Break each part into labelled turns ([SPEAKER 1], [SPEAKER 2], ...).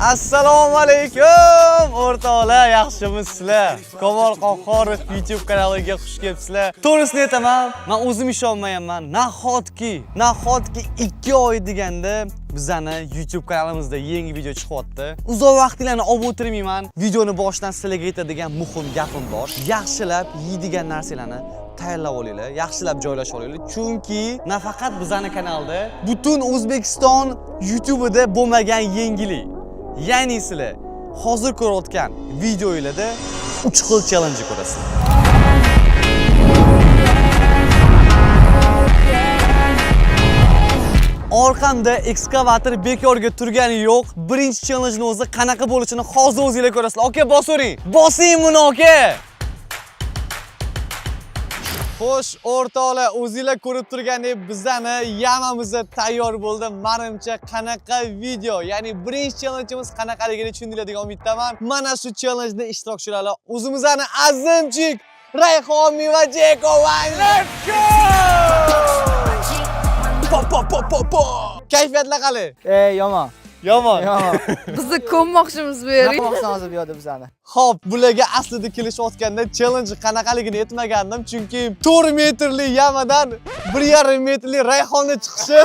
[SPEAKER 1] Assalomu alaykum o'rtoqlar, yaxshimisizlar? Kamol Qahhorov YouTube kanaliga xush kelibsizlar. To'g'risini aytaman, men o'zim ishonmayapman. Nahotki 2 oy deganda bizani YouTube kanalimizda yangi video chiqyapti. Uzoq vaqtinglarni olib o'tirmayman. Videoni boshidan sizlarga aytadigan muhim gapim bor. Yaxshilab yeydigan narsalarni tayyorlab olinglar, yaxshilab joylashib olinglar. Chunki nafaqat bizani kanalda, butun O'zbekiston YouTube'ida bo'lmagan yangilik. Ya'ni sizlar hozir ko'rayotgan videolarda 3 xil challenge ko'rasizlar. Orqamda ekskavator bekorga turgani yo'q. Birinchi challengening o'zi qanaqa bo'lishini hozir o'zinglar ko'rasizlar. Aka, bosavering. Bosing buni, aka. Xo'sh, o'rtoqlar, o'zinglar ko'rib turgandek bizani yamamiz tayyor bo'ldi. Menimcha qanaqa video, ya'ni birinchi challengeimiz qanaqaligini tushundinglar degan umiddaman. Mana shu challengening ishtirokchilari o'zimizni Azimchik, Rayhon va Jeko Wine. Let's go! Po po po po po. Kayfiyatlar qalay?
[SPEAKER 2] Yomon.
[SPEAKER 1] Yomon.
[SPEAKER 2] Yomon.
[SPEAKER 3] Bizni ko'mmoqchimiz bu yerga.
[SPEAKER 2] Nima qilmoqchisan hozir bu yerda bizani?
[SPEAKER 1] Xo'p, bularga aslida kelishayotganda challenge qanaqaligini aytmagandim, chunki 4 metrli yamadan 1,5 metrli Rayhonni chiqishi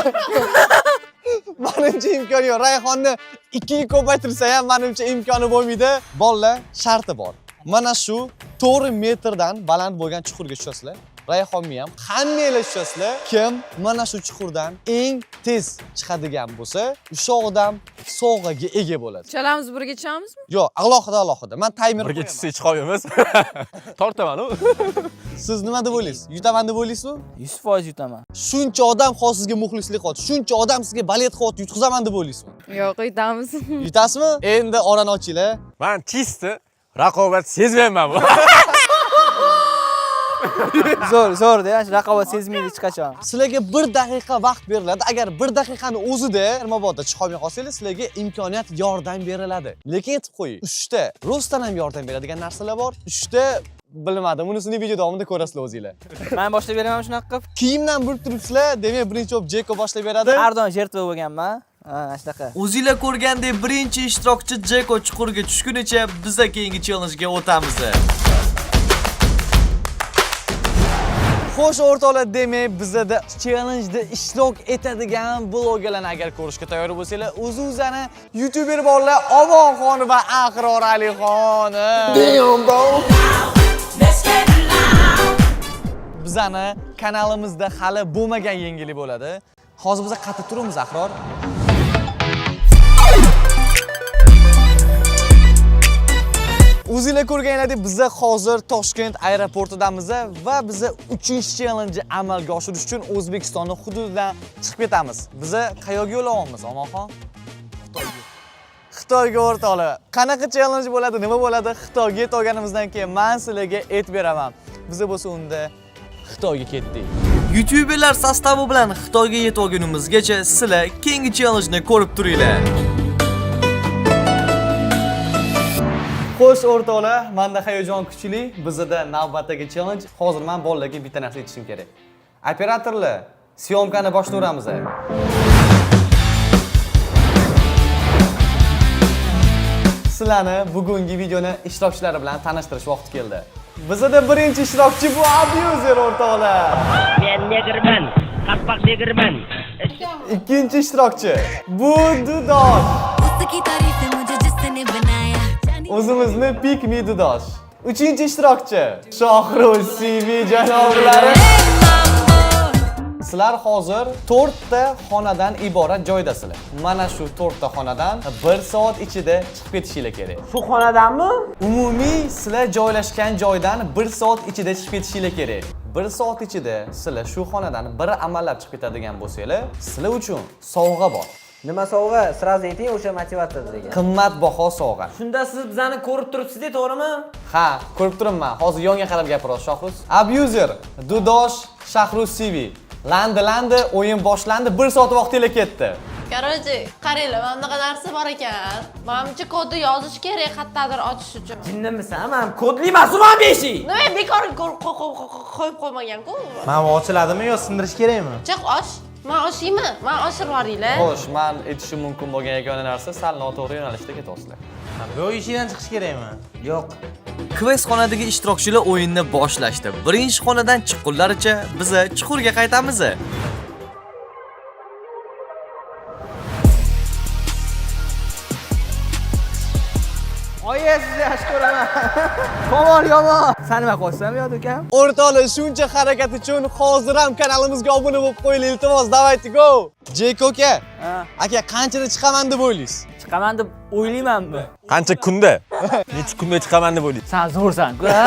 [SPEAKER 1] menimcha imkoni yo'q. Rayhonni 2 ga ko'paytirsa ham menimcha imkoni bo'lmaydi. Bolalar, sharti bor. Mana shu 4 metrdan baland bo'lgan chuqurga tushasizlar. Rayhonni ham hammanglar tushasizlar. Kim mana shu chuqurdan eng tez chiqadigan bo'lsa, o'sha odam sovg'aga ega bo'ladi.
[SPEAKER 3] Uchalamiz birga tushamizmi?
[SPEAKER 1] Yo'q, alohida alohida. Men taymer
[SPEAKER 4] Birga
[SPEAKER 1] qo'yaman.
[SPEAKER 4] tushsa chiqolmaymiz. Tortaman u.
[SPEAKER 1] Siz nima deb o'ylaysiz? Yutaman deb o'ylaysizmi?
[SPEAKER 2] 100% yutaman.
[SPEAKER 1] Shuncha odam hozir sizga muxlislik qilyapti. Shuncha odam sizga balet qilyapti, yutqizaman deb o'ylaysizmi?
[SPEAKER 3] Yo'q, yutamiz.
[SPEAKER 1] Yutasizmi? Endi orani ochinglar.
[SPEAKER 4] Men чисто raqobat sezmayman bu.
[SPEAKER 2] Zo'r, zo'r-da, raqobat sezmaydi hech qachon.
[SPEAKER 1] Sizlarga 1 daqiqa vaqt beriladi. Agar 1 daqiqani o'zida mabodo chiqa olmay qolsangiz, sizlarga imkoniyat yordam beriladi. Lekin aytib qo'ying, 3 ta rostdan ham yordam beradigan narsalar bor. 3 ta bilmadim, unisini video davomida ko'rasizlar o'zinglar.
[SPEAKER 2] Men boshlab beraman shunaqa qilib.
[SPEAKER 1] Kiyimdan bilib turibsizlar, demak birinchi bo'lib Jeko boshlab beradi.
[SPEAKER 2] Har doim жертва bo'lganman. Ha, shunaqa.
[SPEAKER 1] O'zinglar ko'rgandek birinchi ishtirokchi Jeko chuqurga tushgunicha biza keyingi challenge'ga o'tamiz. Xo'sh o'rtoqlar, demak bizada challenge'da ishtirok etadigan blogerlarni agar ko'rishga tayyor bo'lsanglar, o'zi-o'zani YouTuber bolalar Omonxon va Ahror Alixon. Damn bro. Bizani kanalimizda hali bo'lmagan yangilik bo'ladi. Hozir biz qayerda turibmiz, Ahror? O'zinglar ko'rganlaridek biza hozir Toshkent aeroportidamiz va biza 3-challenge amalga oshirish uchun O'zbekistonning hududidan chiqib ketamiz. Biza qayerga yo'l olamiz, Omonxon? Xitoyga o'rtoqlar. Qanaqa challenge bo'ladi, nima bo'ladi? Xitoyga yetib olganimizdan keyin men sizlarga aytib beraman. Biza bo'lsa unda Xitoyga ketdik. YouTuberlar sostavi bilan Xitoyga yetib olgunimizgacha sizlar keyingi challenge-ni ko'rib turinglar. Xo'sh o'rtoqlar, menda hayajon kuchli. Bizda navbatdagi challenge. Hozir men bolalarga bitta narsa aytishim kerak. Operatorlar, syomkani boshlayveramiz. Sizlarni bugungi videoni ishtirokchilari bilan tanishtirish vaqti keldi. Bizda birinchi ishtirokchi bu Abuzer o'rtoqlar.
[SPEAKER 5] Men negrman, qappoq negrman.
[SPEAKER 1] Ikkinchi ishtirokchi bu Dudosh.
[SPEAKER 6] उसकी तारीफ मुझे जिसने बनाया
[SPEAKER 1] O'zimizni Pick Me Dudosh. Uchinchi ishtirokchi Shohruz CV janoblari. Sizlar hozir 4 ta xonadan iborat joydasizlar. Mana shu 4 ta xonadan 1 soat ichida chiqib ketishinglar kerak.
[SPEAKER 5] Shu xonadanmi?
[SPEAKER 1] Umumiy sizlar joylashgan joydan 1 soat ichida chiqib ketishinglar kerak. 1 soat ichida sizlar shu xonadan bir amallab chiqib ketadigan bo'lsanglar, sizlar uchun sovg'a bor.
[SPEAKER 7] Nima sovg'a? Sразу ayting, o'sha motivatsiya degan.
[SPEAKER 1] Qimmatbaho sovg'a.
[SPEAKER 7] Shunda siz bizani ko'rib turibsiz-da, to'g'rimi?
[SPEAKER 1] Ha, ko'rib turibman. Hozir yonga qarab gapiryapsiz, Shohruz. Abuser, Dudosh, Shahruz TV. Landi landi, o'yin boshlandi. 1 soat vaqtingiz ketdi.
[SPEAKER 8] Короче, qaranglar, mana bunaqa narsa bor ekan. Manimcha kodni yozish kerak qayerdadir ochish uchun.
[SPEAKER 7] Jinnimisan? Men kodli emas, u men beshik.
[SPEAKER 8] Nima bekor qo'yib qo'ymagan-ku.
[SPEAKER 9] Mana bu ochiladimi yo sindirish kerakmi?
[SPEAKER 8] Chiq, och. Man oshaymi? Man oshirib yuboringlar.
[SPEAKER 1] Xo'sh, man aytishim mumkin bo'lgan yagona narsa sal noto'g'ri yo'nalishda ketyapsizlar.
[SPEAKER 7] Bu eshikdan chiqish kerakmi? Yo'q.
[SPEAKER 1] Kvest xonadagi ishtirokchilar o'yinni boshlashdi. Birinchi xonadan chiqqunlaricha biza chuqurga qaytamiz.
[SPEAKER 2] Oyi, sizni yaxshi ko'raman. Komol yomon. San nima qilyapsan bu yoqda ukam?
[SPEAKER 1] O'rtoqlar, shuncha harakat uchun hozir ham kanalimizga obuna bo'lib qo'yinglar, iltimos, давайте go. Jeko aka, aka qanchada chiqaman deb o'ylaysiz?
[SPEAKER 2] Chiqaman deb o'ylaymanmi?
[SPEAKER 4] Qancha kunda? Necha kunda chiqaman deb o'ylaysiz?
[SPEAKER 2] San zo'rsan-ku, ha?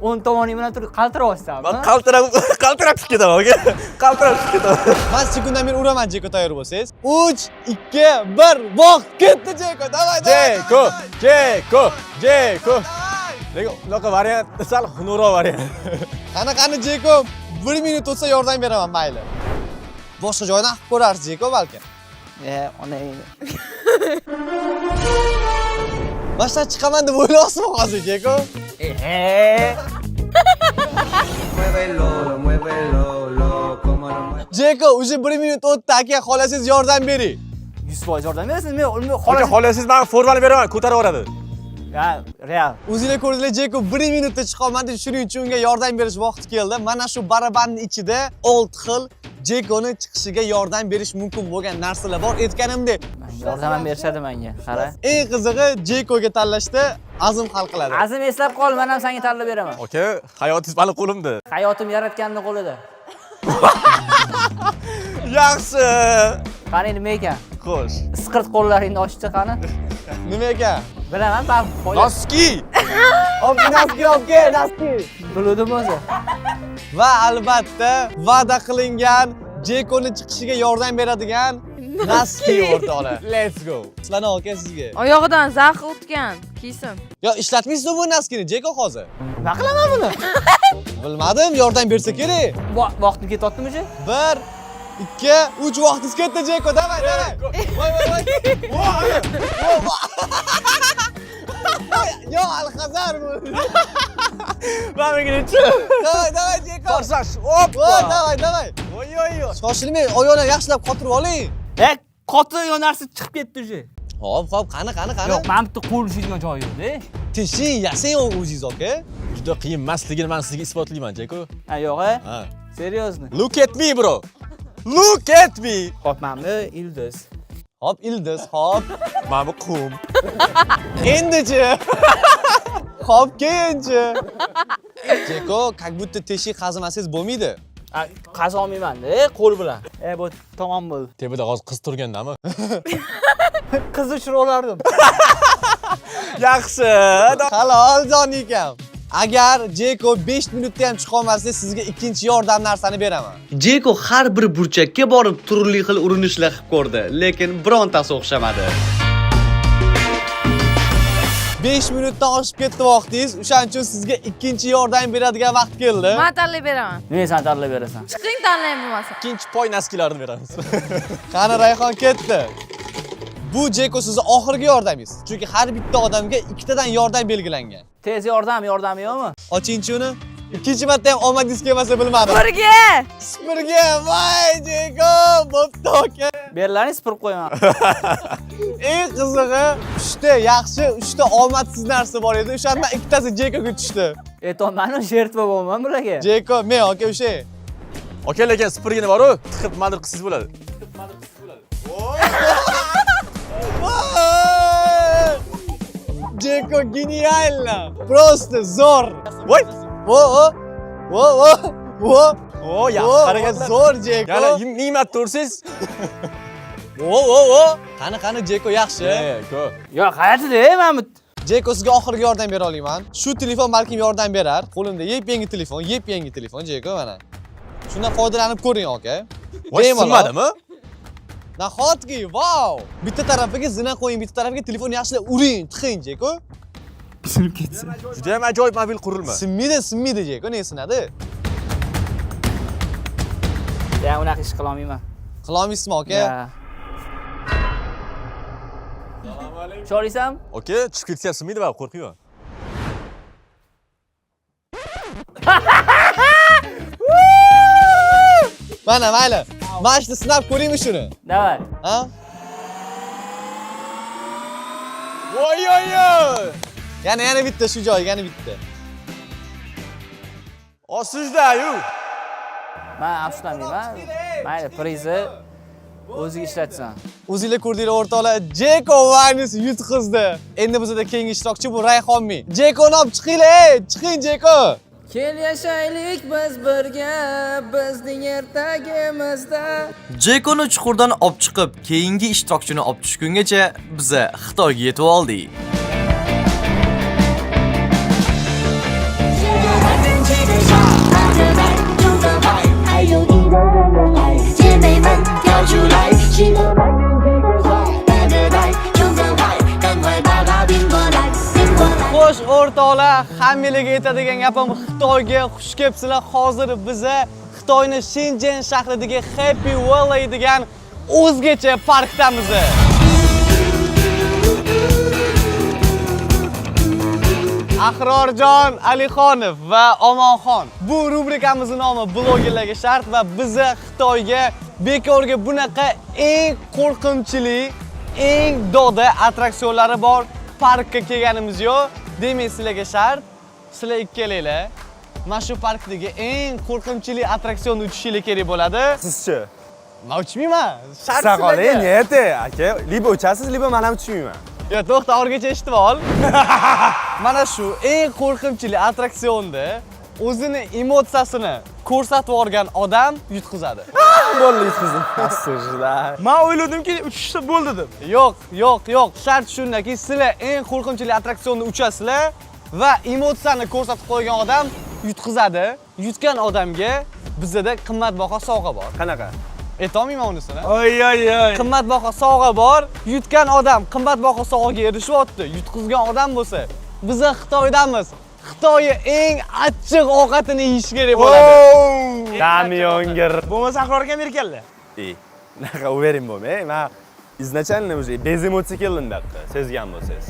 [SPEAKER 2] O'ng tomoning bilan turib qaltiryapsanmi?
[SPEAKER 4] Man qaltirab qaltirab chiqib ketaman, aka. Qaltirab chiqib ketaman.
[SPEAKER 1] Man sekundan beri uraman Jeko tayyor bo'lsangiz. 3 2 1 vaqt ketdi Jeko. Давай, давай.
[SPEAKER 4] Jeko, Jeko, Jeko. Lekin unaqa variant sal xunukroq variant.
[SPEAKER 1] Qani qani Jeko, 1 minut o'tsa yordam beraman, mayli. Boshqa joydan qilib ko'rarsiz Jeko balkim.
[SPEAKER 2] E, onang.
[SPEAKER 1] Boshdan chiqaman deb o'ylayapsizmi hozir Jeko?
[SPEAKER 2] E.
[SPEAKER 1] Jeko, уже 1 minut o'tdi, aka, xolasangiz yordam bering.
[SPEAKER 2] 100% yordam berasiz. Men uni
[SPEAKER 4] Aka,
[SPEAKER 2] xohlasangiz
[SPEAKER 4] xohlasangiz men formani beraman, ko'tarib yuboradi.
[SPEAKER 2] Ya, real.
[SPEAKER 1] O'zinglar ko'rdinglar, Jeko 1 minutda chiqa olmadi, shuning uchun unga yordam berish vaqti keldi. Mana shu barabanning ichida 6 xil Jekoni chiqishiga yordam berish mumkin bo'lgan narsalar bor. Aytganimdek,
[SPEAKER 2] Yordam ham berishadi menga. Qara.
[SPEAKER 1] eng qizig'i Jekoga tanlashda Azim hal qiladi.
[SPEAKER 2] Azim eslab qol, men ham senga tanlab beraman.
[SPEAKER 4] Aka, hayotingiz mani qo'limda.
[SPEAKER 2] Hayotim yaratganning qo'lida.
[SPEAKER 4] Yaxshi.
[SPEAKER 2] Qani nima ekan?
[SPEAKER 4] Xo'sh.
[SPEAKER 2] Isqirt qo'llaringni ochdi qani.
[SPEAKER 1] Nima ekan?
[SPEAKER 2] Bilaman, baribir foyda.
[SPEAKER 4] Noski.
[SPEAKER 1] Hop, носки olib kel, носки.
[SPEAKER 2] Biluvdim o'zi.
[SPEAKER 1] Va albatta va'da qilingan Jekoni chiqishiga yordam beradigan носки o'rtoqlar.
[SPEAKER 4] Let's go.
[SPEAKER 1] Sizlarni aka sizga.
[SPEAKER 3] Oyog'idan zax o'tgan kiysin.
[SPEAKER 1] Yo, ishlatmaysizmi bu носки ni Jeko hozir?
[SPEAKER 2] Nima qilaman buni?
[SPEAKER 1] Bilmadim, yordam bersa kerak.
[SPEAKER 2] Vaqtim ketyaptimi уже?
[SPEAKER 1] 1 2 3 vaqtingiz ketdi Jeko, давай, давай. Voy, voy, voy. Voy, voy. Yo, alhazar bu.
[SPEAKER 4] Mana bunga nechi?
[SPEAKER 1] Давай, давай, Jeko.
[SPEAKER 4] Forsaj. Hop.
[SPEAKER 1] Voy, давай, давай.
[SPEAKER 4] Voy, voy, voy.
[SPEAKER 1] Shoshilmang, oyoqni yaxshilab qotirib oling.
[SPEAKER 2] E, qotib yo narsa chiqib ketdi уже.
[SPEAKER 1] Hop, hop, qani, qani, qani.
[SPEAKER 2] Yo'q, mana bitta qo'l ushlaydigan joyi yo'q-da.
[SPEAKER 1] Teshing, yasang o'zingiz aka.
[SPEAKER 4] Juda qiyin emasligini men sizga isbotlayman, Jeko.
[SPEAKER 2] Ha, yo'q, e?
[SPEAKER 4] Ha.
[SPEAKER 2] Серьезно?
[SPEAKER 4] Look at me, bro. Look at me.
[SPEAKER 2] Hop, mana bu ildiz.
[SPEAKER 1] Hop, ildiz, hop.
[SPEAKER 4] Mana bu qum.
[SPEAKER 1] Endichi. Hop, keyinchi. Jeko, как будто teshik qazimasangiz bo'lmaydi.
[SPEAKER 2] Qaza olmayman-da, qo'l bilan. E, bu tamom bo'ldi.
[SPEAKER 4] Tepada hozir qiz turgandami?
[SPEAKER 2] Qizni uchirib olardim.
[SPEAKER 4] Yaxshi.
[SPEAKER 1] Halol jon ekan. Agar Jeko 5 minutda ham chiqa olmasa, sizga ikkinchi yordam narsani beraman. Jeko har bir burchakka borib turli xil urinishlar qilib ko'rdi, lekin birontasi o'xshamadi. 5 minutdan oshib ketdi vaqtingiz, o'shaning uchun sizga ikkinchi yordam beradigan vaqt keldi.
[SPEAKER 3] Man tanlab beraman.
[SPEAKER 2] Nima sen tanlab berasan?
[SPEAKER 3] Chiqing tanlang bo'lmasa.
[SPEAKER 4] Ikkinchi poy носки larni beramiz.
[SPEAKER 1] Qani Rayhon ketdi. Bu Jeko sizni oxirgi yordamingiz. Chunki har bitta odamga ikkitadan yordam belgilangan.
[SPEAKER 2] Tez yordam, yordami yo'qmi?
[SPEAKER 1] Ochingchi uni. Ikkinchi marta ham omadingiz kelmasa bilmadim.
[SPEAKER 3] Birga.
[SPEAKER 1] Supurgi, voy Jeko, bo'pti aka.
[SPEAKER 2] Berlaring supurib qo'yaman.
[SPEAKER 1] Eng qizig'i, 3 ta yaxshi, 3 ta omadsiz narsa bor edi. O'shandan ikkitasi Jekoga tushdi.
[SPEAKER 2] Aytyapman, жертва bo'lman bularga.
[SPEAKER 1] Jeko, men aka o'sha.
[SPEAKER 4] Aka, lekin supurgini bor-u, tiqib nimadir qilsangiz bo'ladi.
[SPEAKER 1] Voy! Jeko гениально. Просто zo'r.
[SPEAKER 4] Voy!
[SPEAKER 1] Vo, vo. Vo, vo. Vo.
[SPEAKER 4] O, yaxshi
[SPEAKER 1] Vo,
[SPEAKER 4] harakatlar.
[SPEAKER 1] Zo'r Jeko.
[SPEAKER 4] Yana ming marta ursangiz.
[SPEAKER 1] Vo, vo, vo. Qani, qani Jeko yaxshi.
[SPEAKER 4] Jeko.
[SPEAKER 2] Yo'q, g'alatida mana bu.
[SPEAKER 1] Jeko sizga oxirgi yordam bera olaman. Shu telefon balkim yordam berar. Qo'limda yep-yangi telefon, yep-yangi telefon Jeko mana. Shundan foydalanib ko'ring aka.
[SPEAKER 4] Voy,
[SPEAKER 1] Bemalol.
[SPEAKER 4] sinmadimi?
[SPEAKER 1] Nahotki, vau! Bitta tarafiga zina qo'ying, bitta tarafiga telefon yaxshilab uring, tiqing Jeko.
[SPEAKER 2] Sinib ketsa.
[SPEAKER 4] Juda ham ajoyib mobil qurilma.
[SPEAKER 1] Sinmaydi, sinmaydi Jeko, ne sinadi?
[SPEAKER 2] Ya, unaqa ish qila olmayman.
[SPEAKER 1] Qila olmaysizmi aka?
[SPEAKER 2] Ya. Cho'raysan?
[SPEAKER 4] Aka, tushib ketsa ham sinmaydi, baribir qo'rqmayman.
[SPEAKER 1] Mana mayli. Mana shuni sinab ko'ringmi shuni?
[SPEAKER 2] Давай.
[SPEAKER 1] Ha?
[SPEAKER 4] Voy oy oy.
[SPEAKER 1] Yana bitta shu joyga, yana bitta.
[SPEAKER 4] Osizda-yu.
[SPEAKER 2] Men afsuslanmayman. Mayli, prizni o'ziga ishlatsin.
[SPEAKER 1] O'zinglar ko'rdinglar o'rtoqlar, Jeko Vines yutqizdi. Endi bizda keyingi ishtirokchi bu Rayhonmi. Jekoni olib chiqinglar, ey, chiqing Jeko.
[SPEAKER 2] Kel yashaylik biz birga, bizning ertagimizda.
[SPEAKER 1] Jekoni chuqurdan olib chiqib, keyingi ishtirokchini olib tushgungacha biza Xitoyga yetib oldik.
[SPEAKER 6] 还有你的爱，姐妹们跳出来，是个男人大个呆，装个坏，赶快把它拼过来，拼过来。
[SPEAKER 1] Xo'sh o'rtoqlar, hammanglarga aytadigan gapim Xitoyga xush kelibsizlar. Hozir biza Xitoyning Shenzhen shahridagi Happy Valley degan o'zgacha parkdamiz. Ahrorjon Alixonov va Omonxon. Bu rubrikamizning nomi blogerlarga shart va biza Xitoyga bekorga bunaqa eng qo'rqinchli, eng doda attraksionlari bor parkka kelganimiz yo'q. Demak, sizlarga shart, sizlar ikkalanglar mana shu parkdagi eng qo'rqinchli attraksionni uchishinglar kerak bo'ladi.
[SPEAKER 4] Sizchi?
[SPEAKER 1] Men uchmayman. Shart
[SPEAKER 4] Saqoling,
[SPEAKER 1] sizlarga.
[SPEAKER 4] нет, aka. Либо uchasiz, либо men ham tushmayman.
[SPEAKER 1] Yo, to'xta, orgacha eshitib ol. Mana shu eng qo'rqinchli attraksionda o'zini emotsiyasini ko'rsatib yuborgan odam yutqizadi.
[SPEAKER 4] Bo'ldi, yutqizdim. Astagfirullah.
[SPEAKER 7] Men o'yladimki, uchishsa bo'ldi deb.
[SPEAKER 1] Yo'q, yo'q, yo'q. Shart shundaki, sizlar eng qo'rqinchli attraksionda uchasizlar va emotsiyani ko'rsatib qo'ygan odam yutqizadi. Yutgan odamga bizda qimmatbaho sovg'a bor.
[SPEAKER 4] Qanaqa?
[SPEAKER 1] Aytolmayman unisini.
[SPEAKER 7] Oy oy oy.
[SPEAKER 1] Qimmatbaho sovg'a bor. Yutgan odam qimmatbaho sovg'aga erishyapti. Yutqizgan odam bo'lsa, biza Xitoydamiz. Xitoyning eng achchiq ovqatini yeyish kerak bo'ladi.
[SPEAKER 4] Damyongir.
[SPEAKER 7] Bo'lmasa Ahror akam erkanlar.
[SPEAKER 4] Ey, unaqa уверен bo'lmang. Men изначально уже без эмоций keldim bu yoqqa, sezgan bo'lsangiz.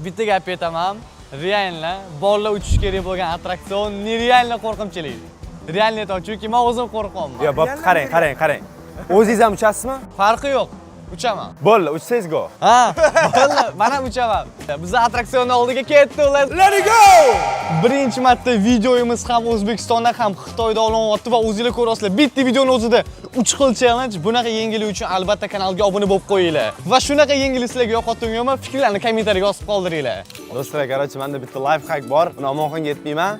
[SPEAKER 1] Bitta gap aytaman. Реально bolalar uchish kerak bo'lgan attraksion нереально qo'rqinchli. Реально aytaman, chunki men o'zim qo'rqyapman.
[SPEAKER 4] Yo, bo'pti, qarang, qarang, qarang. O'zingiz ham uchasizmi?
[SPEAKER 1] Farqi yo'q. Uchaman.
[SPEAKER 4] Bo'ldi, uchsangiz go.
[SPEAKER 1] Ha, bo'ldi, men ham uchaman. Biz attraksionning oldiga ketdik.
[SPEAKER 4] Let it go!
[SPEAKER 1] Birinchi marta videomiz ham O'zbekistonda ham Xitoyda olinyapti va o'zinglar ko'rasizlar. Bitta videoni o'zida 3 xil challenge. Bunaqa yengillik uchun albatta kanalga obuna bo'lib qo'yinglar. Va shunaqa yengillik sizlarga yoqyaptimi yo'qmi, fikrlarni kommentariyaga yozib qoldiringlar.
[SPEAKER 4] Do'stlar, короче, menda bitta life hack bor. Uni Omonxonga aytmayman.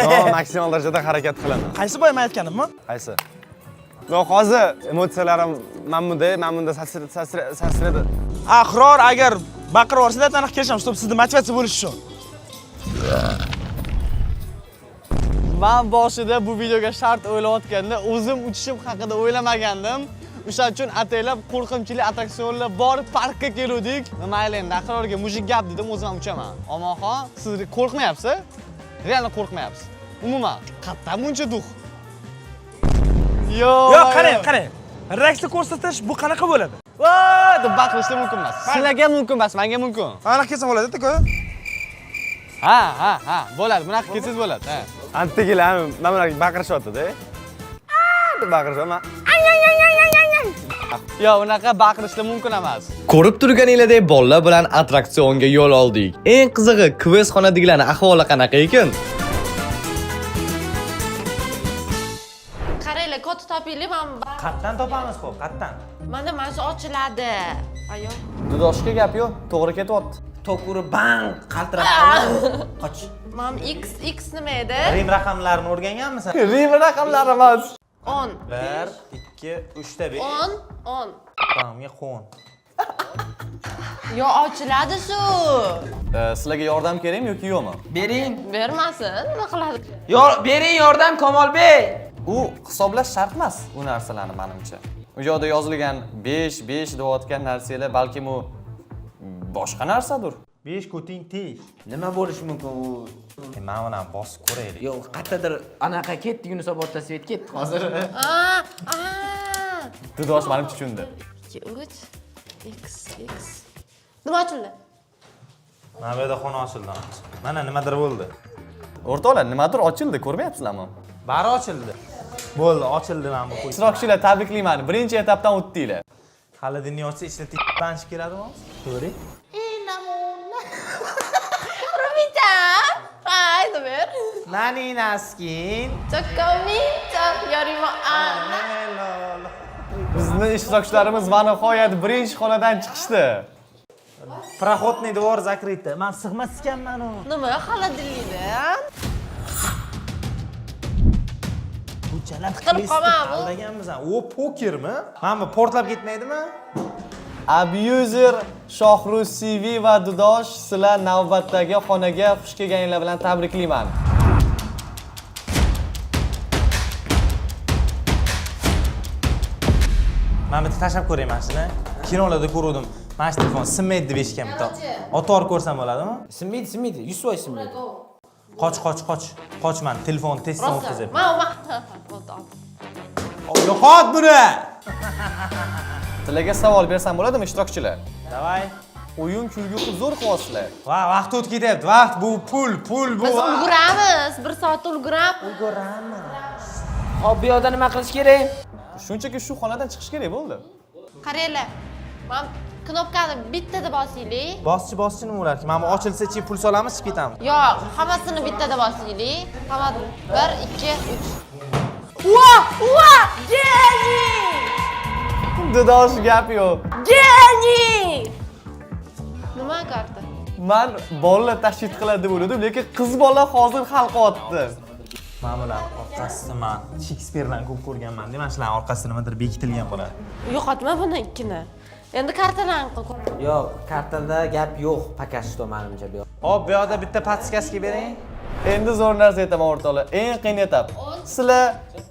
[SPEAKER 4] Но, maksimal darajada harakat qilaman.
[SPEAKER 7] Qaysi boya men aytganimmi?
[SPEAKER 4] Qaysi? Но, hozir emotsiyalarim mana bunda sasradi.
[SPEAKER 7] Ahror agar baqirib yuborsa, aniq kelishamiz, чтобы sizni motivatsiya bo'lishi uchun.
[SPEAKER 1] Men boshida bu videoga shart o'ylayotganda o'zim uchishim haqida o'ylamagandim. O'shaning uchun ataylab qo'rqinchli attraksionlar bor parkka keluvdik. Mayli endi Ahrorga мужик gap dedim, o'zim ham uchaman. Omonxon, siz qo'rqmayapsiz? Реально qo'rqmayapsiz. Umuman, qayerdan buncha дух? Yo'q.
[SPEAKER 7] Yo'q, qarang, qarang. Reaksiya ko'rsatish bu qanaqa bo'ladi?
[SPEAKER 1] Va deb baqirishlar mumkin emas. Sizlarga mumkin emas, menga mumkin.
[SPEAKER 7] Aniq kelsa bo'ladi, aka.
[SPEAKER 1] Ha, bo'ladi. Bunaqa kelsangiz bo'ladi. Ha.
[SPEAKER 4] Antigilar mana bunaqa baqirishyapti-da. Deb baqirishyapman.
[SPEAKER 1] Yo'q, unaqa baqirishlar mumkin emas. Ko'rib turganinglardek bolalar bilan attraksionga yo'l oldik. Eng qizig'i, kvest xonadagilarning ahvoli qanaqa ekan?
[SPEAKER 8] Qaranglar, kod topinglar, man
[SPEAKER 7] Qayerdan topamiz, xo'p, qayerdan?
[SPEAKER 8] Mana shu ochiladi. Ayo.
[SPEAKER 1] Dudoshga gap yo'q, to'g'ri ketyapti.
[SPEAKER 7] Tok urib bang qaltirab qoldi. Qoch.
[SPEAKER 8] Mam x x nima edi?
[SPEAKER 7] Rim raqamlarini o'rganganmisan?
[SPEAKER 1] Rim raqamlari emas.
[SPEAKER 8] 10.
[SPEAKER 7] 1 2 3 ta 5.
[SPEAKER 8] 10 10.
[SPEAKER 7] Bamga qo'n.
[SPEAKER 8] Yo, ochiladi shu.
[SPEAKER 1] Sizlarga yordam kerakmi yoki yo'qmi?
[SPEAKER 2] Bering.
[SPEAKER 8] Bermasin, nima qiladi?
[SPEAKER 2] Yo, bering yordam Kamolbey.
[SPEAKER 1] U hisoblash shart emas u narsalarni menimcha. U yoqda yozilgan 5 5 deyotgan narsalar balkim u boshqa narsadir.
[SPEAKER 7] 5 ko'ting tesh.
[SPEAKER 9] Nima bo'lishi mumkin u?
[SPEAKER 7] Mana buni ham bosib ko'raylik.
[SPEAKER 2] Yo'q, qayerdadir anaqa ketdi, Yunusobodda свет ketdi hozir.
[SPEAKER 8] A, a.
[SPEAKER 1] Dudosh menimcha tushundi.
[SPEAKER 8] 2 3 x x. Nima ochildi?
[SPEAKER 7] Mana bu yerda xona ochildi. Mana nimadir bo'ldi.
[SPEAKER 1] O'rtoqlar, nimadir ochildi, ko'rmayapsizlarmi?
[SPEAKER 7] Bari ochildi. Bo'ldi, ochildi mana bu.
[SPEAKER 1] Ishtirokchilar, tabriklayman. Birinchi etapdan o'tdinglar.
[SPEAKER 7] Холодильник ochsa ichida banch keladimi? To'g'ri.
[SPEAKER 8] Rumita! Ay, ber.
[SPEAKER 7] Nani naskin.
[SPEAKER 8] Chocomincho, yorimo ana.
[SPEAKER 1] Bizni ishtirokchilarimiz va nihoyat birinchi xonadan chiqishdi.
[SPEAKER 7] Проходный двор закрыто. Men sig'mas ekanman u.
[SPEAKER 8] Nima холодильник da?
[SPEAKER 7] Ko'chalar
[SPEAKER 8] Tiqilib qolma bu.
[SPEAKER 7] Aldaganmisan. O pokermi? Mana bu portlab ketmaydimi?
[SPEAKER 1] Abuser, Shohruz CV va Dudosh, sizlar navbatdagi xonaga xush kelganinglar bilan tabriklayman.
[SPEAKER 7] Men bitta tashlab ko'ray mana shuni. Kinolarda ko'ruvdim. Mana shu telefon sinmaydi deb eshitgan bitta. Otor ko'rsam bo'ladimi?
[SPEAKER 2] Sinmaydi, sinmaydi. 100% sinmaydi.
[SPEAKER 7] Qoch, qoch, qoch. Qoch man telefon testdan
[SPEAKER 8] Rosa.
[SPEAKER 7] o'tkazyapman.
[SPEAKER 8] Man vaqt. Bo'ldi, oldim.
[SPEAKER 7] Yo'qot buni.
[SPEAKER 1] Sizlarga savol bersam bo'ladimi ishtirokchilar?
[SPEAKER 7] Давай.
[SPEAKER 1] O'yin kulgi qilib zo'r qilyapsizlar.
[SPEAKER 7] Va vaqt o'tib ketyapti. Vaqt bu pul, pul bu.
[SPEAKER 8] Biz ulguramiz. 1 soatda ulguramiz.
[SPEAKER 2] Hop, bu yoqda nima qilish kerak?
[SPEAKER 1] Shunchaki shu xonadan chiqish kerak bo'ldi.
[SPEAKER 8] Qaranglar. Man knopkani bittada bosinglik.
[SPEAKER 7] Boschi, boschi nima bo'larki? Mana bu ochilsa-chi pul solamiz, chiqib ketamiz.
[SPEAKER 8] Yo'q, hammasini bittada bosinglik. Hamma 1 2 3. Va! Va! Geniy!
[SPEAKER 1] Dudosh, gap yo'q.
[SPEAKER 8] Geniy! Nima karta?
[SPEAKER 1] Man bolalar tashkil qiladi deb o'yladim, lekin qiz bola hozir hal qilyapti.
[SPEAKER 7] Mana bular orqasida man Shekspirdan ko'p ko'rganman. Mana shularning orqasida nimadir bekitilgan bo'ladi.
[SPEAKER 8] Yo'qotma buni ikkini. Endi kartalarni ko'raman.
[SPEAKER 2] Yo'q, kartada gap yo'q, пока что menimcha bu yoq.
[SPEAKER 7] Hop, bu yoqda bitta подсказка bering.
[SPEAKER 1] Endi zo'r narsa aytaman o'rtoqlar. Eng qiyin etap. Sizlar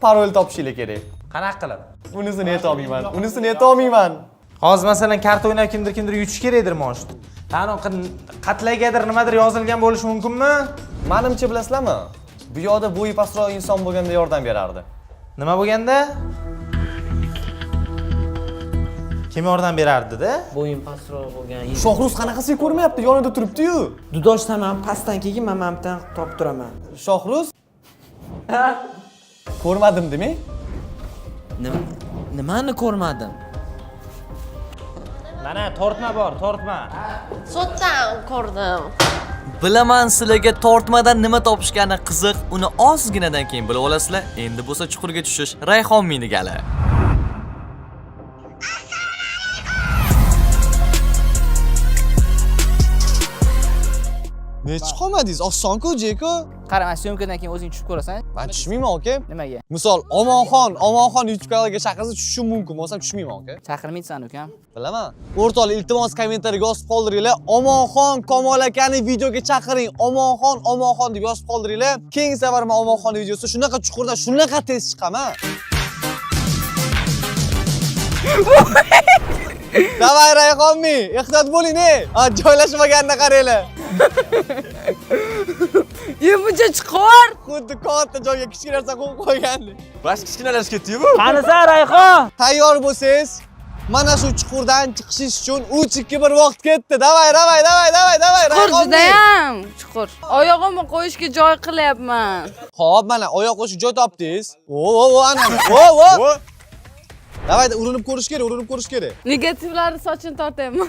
[SPEAKER 1] parol topishinglar kerak.
[SPEAKER 7] Qanaqa qilib?
[SPEAKER 1] Unisini aytolmayman. Unisini aytolmayman.
[SPEAKER 7] Hozir masalan karta o'ynab kimdir kimdir yutish kerakdir может. Qani qatlagadir nimadir yozilgan bo'lishi mumkinmi?
[SPEAKER 1] Manimcha bilasizlarmi? Bu yoqda bo'yi pastroq inson bo'lganda yordam berardi.
[SPEAKER 7] Nima bo'lganda? Kim yordam berardi-da?
[SPEAKER 2] Bo'yim pastroq bo'lgan.
[SPEAKER 1] Shohruz qanaqasiga ko'rmayapti, yonida turibdi-yu.
[SPEAKER 2] Dudosh san man pastdan keyin men mana buyoqdan topib turaman.
[SPEAKER 1] Shohruz ko'rmadim demang.
[SPEAKER 2] Nimani ko'rmadim?
[SPEAKER 7] Mana tortma bor, tortma.
[SPEAKER 8] Sotdan ko'rdim.
[SPEAKER 1] Bilaman sizlarga tortmadan nima topishgani qiziq, uni ozginadan keyin bilib olasizlar. Endi bo'lsa chuqurga tushish Rayhon minigali. Nechi qolmadingiz? Osonku, Jeko.
[SPEAKER 2] Qara, mana съёмка dan keyin o'zing tushib ko'rasan.
[SPEAKER 1] Men tushmayman, aka.
[SPEAKER 2] Nimaga?
[SPEAKER 1] Misol, Omonxon YouTube kanaliga chaqirsa tushishim mumkin, bo'lsam tushmayman, aka.
[SPEAKER 2] Chaqirmaysan ukam.
[SPEAKER 1] Bilaman. O'rtoqlar, iltimos kommentariyga yozib qoldiringlar. Omonxon Kamol akani videoga chaqiring. Omonxon, Omonxon deb yozib qoldiringlar. Keyingi safar men Omonxon videosi shunaqa chuqurdan shunaqa tez chiqaman. Давай Rayhonmi, ehtiyot bo'ling, ey. Ha, joylashmaganini qaranglar.
[SPEAKER 3] Ye, buncha chuqur.
[SPEAKER 1] Xuddi katta joyga kichkina narsa qo'yib qo'ygandek.
[SPEAKER 4] Bosh kichkinalashib ketdi-yu bu.
[SPEAKER 5] Qanisan Rayhon?
[SPEAKER 1] Tayyor bo'lsangiz, mana shu chuqurdan chiqishingiz uchun 3 2 1 vaqt ketdi. Давай, давай, давай, давай, давай.
[SPEAKER 3] Chuqur
[SPEAKER 1] Rayhonmi.
[SPEAKER 3] judayam chuqur. Oyog'imni qo'yishga joy qilyapman.
[SPEAKER 1] Xo'p, mana oyoq qo'yishga joy topdingiz. O, o, o, ana. O, o. Давай, urinib ko'rish kerak, urinib ko'rish kerak.
[SPEAKER 3] Negativlarni sochini tortyapman.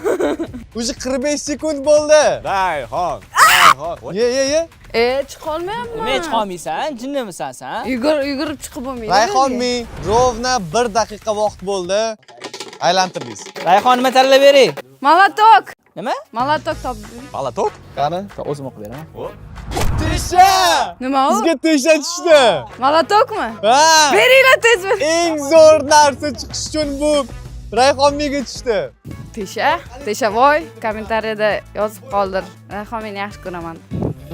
[SPEAKER 1] Уже 45 sekund bo'ldi.
[SPEAKER 4] Rayhon, Rayhon.
[SPEAKER 1] Ye, ye, ye.
[SPEAKER 3] E, chiqolmayapman.
[SPEAKER 2] Nima chiqolmaysan? Jinnimisan san?
[SPEAKER 3] Yugurib chiqib bo'lmaydi.
[SPEAKER 1] Rayhonmi, ровно 1 daqiqa vaqt bo'ldi. Aylantirdingiz.
[SPEAKER 2] Rayhon nima tanlab bering?
[SPEAKER 3] Молоток.
[SPEAKER 2] Nima?
[SPEAKER 3] Молоток topdim.
[SPEAKER 4] Молоток?
[SPEAKER 1] Qani?
[SPEAKER 2] O'zim o'qib beraman.
[SPEAKER 1] Tesha!
[SPEAKER 3] Nima u?
[SPEAKER 1] Sizga tesha tushdi.
[SPEAKER 3] Молоток mi?
[SPEAKER 1] Ha!
[SPEAKER 3] Beringlar tez.
[SPEAKER 1] Eng zo'r narsa chiqish uchun bu Rayhonmiga tushdi.
[SPEAKER 3] Tesha, Tesha voy, kommentariyada yozib qoldir. Rayhon meni yaxshi ko'raman.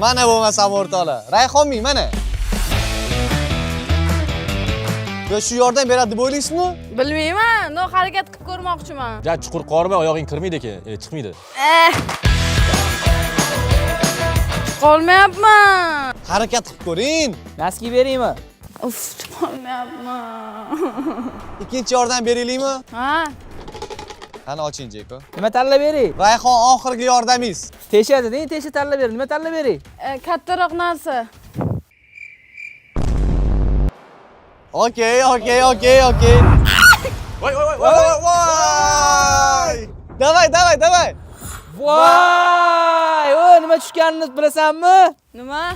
[SPEAKER 1] Mana bo'lmasam o'rtoqlar. Rayhonmi mana. Yo shu yordam beradi deb o'ylaysizmi?
[SPEAKER 3] Bilmayman, но harakat qilib ko'rmoqchiman.
[SPEAKER 4] Ja chuqur qormay oyog'ing kirmaydi ekan, chiqmaydi.
[SPEAKER 3] Eh. Chiqolmayapman.
[SPEAKER 1] Harakat qilib ko'ring.
[SPEAKER 2] Носки beringmi?
[SPEAKER 3] Uf, chiqolmayapman.
[SPEAKER 1] Ikkinchi yordam beraylikmi?
[SPEAKER 3] Ha,
[SPEAKER 1] Qani oching, Jeko.
[SPEAKER 2] Nima tanlab bering?
[SPEAKER 1] Rayhon oxirgi yordamingiz.
[SPEAKER 2] Tesha deding, tesha tanlab ber. Nima tanlab bering?
[SPEAKER 3] Kattaroq narsa.
[SPEAKER 1] Okey.
[SPEAKER 4] Voy, voy, voy, voy, voy.
[SPEAKER 1] Давай, давай, давай.
[SPEAKER 2] Voy, o nima tushganini bilasanmi?
[SPEAKER 3] Nima?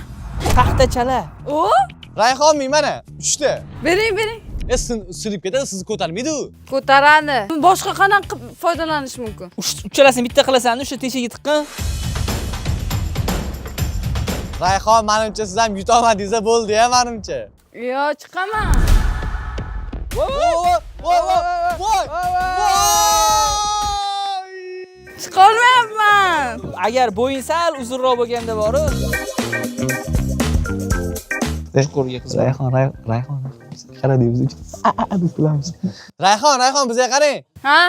[SPEAKER 2] Paxtachala.
[SPEAKER 3] O?
[SPEAKER 1] Rayhon mana 3 ta.
[SPEAKER 3] Bering, bering.
[SPEAKER 1] E, sinib ketadi, sizni ko'tarmaydi u.
[SPEAKER 3] Ko'taradi. Boshqa qanaqa qilib foydalanish mumkin?
[SPEAKER 2] Uchalasini bitta qilasan, o'sha teshiga tiqqin.
[SPEAKER 1] Rayhon, manimcha siz ham yutolmadingiz, bo'ldi ya, manimcha.
[SPEAKER 3] Yo, chiqaman.
[SPEAKER 1] Voy, voy, voy, voy, voy!
[SPEAKER 3] Chiqolmayapman.
[SPEAKER 2] Agar bo'ying sal uzunroq bo'lganda boru. Chuqurga qiziq.
[SPEAKER 1] Rayhon, Rayhon, qara deymiz, deb kulamiz. Rayhon, Rayhon, bizga qarang.
[SPEAKER 3] Ha?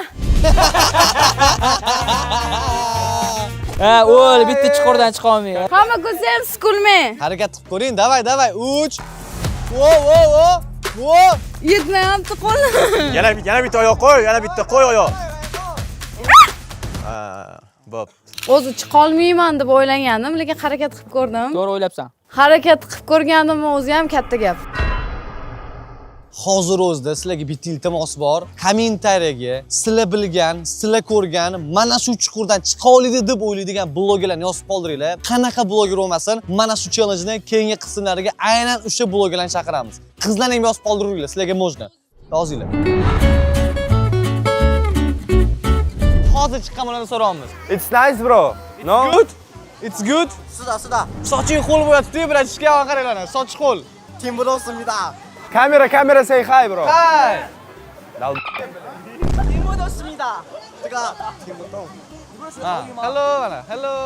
[SPEAKER 2] Ha, o'l, bitta chuqurdan chiqa olmay.
[SPEAKER 3] Hamma ko'rsa ham siz kulmang.
[SPEAKER 1] Harakat qilib ko'ring. Давай, давай. 3. Vo, vo, vo. Vo.
[SPEAKER 3] Yetmayapti qo'lim.
[SPEAKER 4] Yana bitta oyoq qo'y, yana bitta qo'y oyoq. Ha, bo'p.
[SPEAKER 3] O'zi chiqolmayman deb o'ylagandim, lekin harakat qilib ko'rdim.
[SPEAKER 2] To'g'ri o'ylabsan.
[SPEAKER 3] Harakat qilib ko'rganimni o'zi ham katta gap.
[SPEAKER 1] Hozir o'zida sizlarga bitta iltimos bor. Kommentariyaga sizlar bilgan, sizlar ko'rgan, mana shu chuqurdan chiqa oladi deb o'ylaydigan blogerlarni yozib qoldiringlar. Qanaqa bloger bo'lmasin, mana shu challenge'ni keyingi qismlariga aynan o'sha blogerlarni chaqiramiz. Qizlarni ham yozib qoldiringlar, sizlarga можно. Yozinglar. Hozir chiqqan bo'ladi so'raymiz.
[SPEAKER 4] It's nice, bro. No?
[SPEAKER 1] Good. It's good.
[SPEAKER 9] 是的，是的。
[SPEAKER 1] Soching ho'l bo'lyapti-yu, братишка, qaranglar, soch ho'l.
[SPEAKER 9] 听不懂思密达。
[SPEAKER 4] Kamera, kamera say hi, bro.
[SPEAKER 1] Hi.
[SPEAKER 9] 听不懂思密达。这个听不懂。
[SPEAKER 1] Ha, hello mana, hello.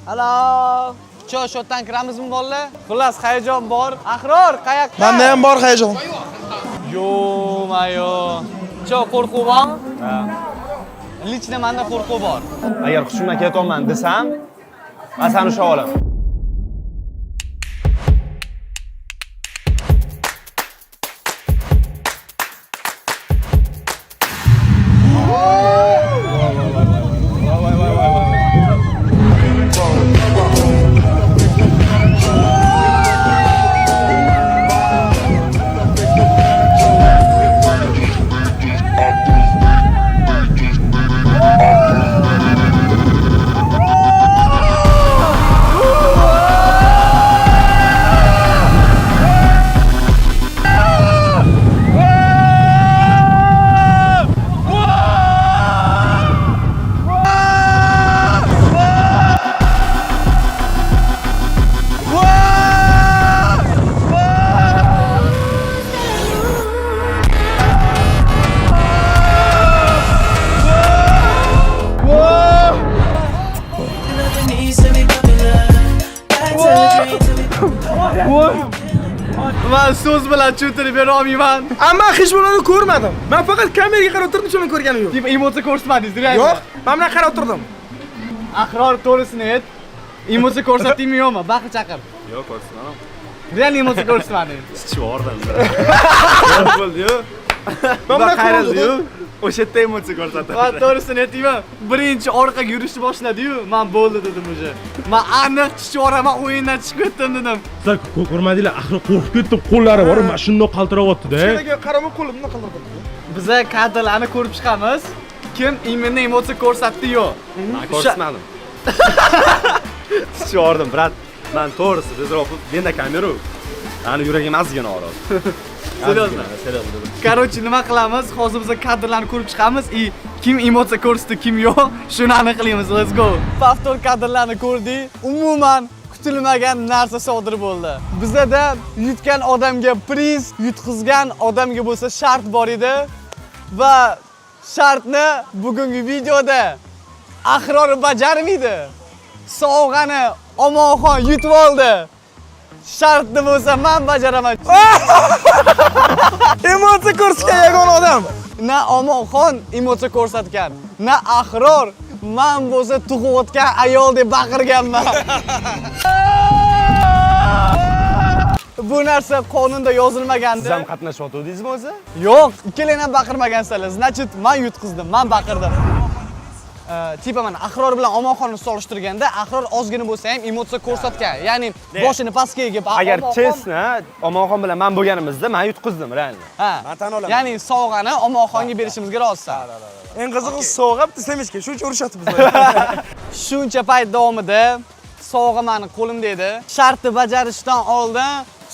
[SPEAKER 2] Hello.
[SPEAKER 1] Cho, shu yerdan kiramizmi, bolalar? Xullas, hayajon bor. Ahror, qayoqda?
[SPEAKER 7] Menda ham bor hayajon.
[SPEAKER 1] Ё-моё. Cho, qo'rquv bormi? Лично menda qo'rquv bor.
[SPEAKER 4] Agar hushimdan ketyapman desam, man seni ushlab olaman.
[SPEAKER 1] Man so'z bilan tushuntirib bera olmayman.
[SPEAKER 7] Ammo hech birini ko'rmadim. Men faqat kameraga qarab o'tirdim, shuni ko'rganim yo'q.
[SPEAKER 1] Типа emotsiya ko'rsatmadingiz, реально?
[SPEAKER 7] Yo'q, men bilan qarab o'tirdim.
[SPEAKER 1] Ahror, to'g'risini ayt. Emotsiya ko'rsatdingmi, yo'qmi? Baqir chaqir.
[SPEAKER 4] Yo'q, ko'rsatmadim.
[SPEAKER 1] Реально emotsiya ko'rsatmading.
[SPEAKER 4] Chichib yubordim. Bo'ldi-yu.
[SPEAKER 7] Men bilan
[SPEAKER 4] Qayrildi-yu. O'sha yerda emotsiya ko'rsatdi.
[SPEAKER 1] Man to'g'risini aytaymi? Birinchi orqaga yurishni boshladi-yu, man bo'ldi dedim уже. Man aniq chichib yuboraman, o'yindan chiqib ketdim dedim.
[SPEAKER 10] Sizlar ko'rmadinglar, axir qo'rqib ketdim, qo'llari bor, mana shundoq qaltirayapti-da.
[SPEAKER 7] Kameraga qaramay qo'limni qildirdim.
[SPEAKER 1] Biza kadrlarni ko'rib chiqamiz. Kim именно emotsiya ko'rsatdi, yo'q.
[SPEAKER 4] Man ko'rsatmadim. Chichib yubordim, брат. Man to'g'risi, tezroq menda kamera. Mani yuragim ozgina og'ridi.
[SPEAKER 1] Серьезно?
[SPEAKER 4] Серьезно.
[SPEAKER 1] Короче, nima qilamiz? Hozir biz kadrlarni ko'rib chiqamiz и kim emotsiya ko'rsatdi, kim yo'q, shuni aniqlaymiz. Let's go. Повтор kadrlarni ko'rdik. Umuman kutilmagan narsa sodir bo'ldi. Bizada yutgan odamga priz, yutqizgan odamga bo'lsa shart bor edi va shartni bugungi videoda Ahror bajarmaydi. Sovg'ani Omonxon yutib oldi. Shartni bo'lsa men bajaraman.
[SPEAKER 7] Emotsiya ko'rsatgan yagona odam.
[SPEAKER 1] Na Omonxon emotsiya ko'rsatgan, na Ahror, man bo'lsa tug'ayotgan ayol deb baqirganman. Bu narsa qonunda yozilmagandi.
[SPEAKER 4] Siz ham qatnashyotgandingizmi o'zi?
[SPEAKER 1] Yo'q, ikkalang ham baqirmagansizlar. Значит, man yutqizdim, man baqirdim. Типа mana Ahror bilan Omonxonni solishtirganda Ahror ozgina bo'lsa ham emotsiya ko'rsatgan. Ya'ni boshini pastga egib,
[SPEAKER 4] Agar
[SPEAKER 1] Omonxon-
[SPEAKER 4] честно, Omonxon bilan men bo'lganimizda men yutqizdim реально.
[SPEAKER 1] Ha.
[SPEAKER 4] Men tan olaman.
[SPEAKER 1] Ya'ni sovg'ani Omonxonga berishimizga rozisan.
[SPEAKER 9] Eng qizig'i sovg'a bitta семечка, shuncha urishyapti bizlar.
[SPEAKER 1] Shuncha payt davomida sovg'a mani qo'limda edi. Shartni bajarishdan oldin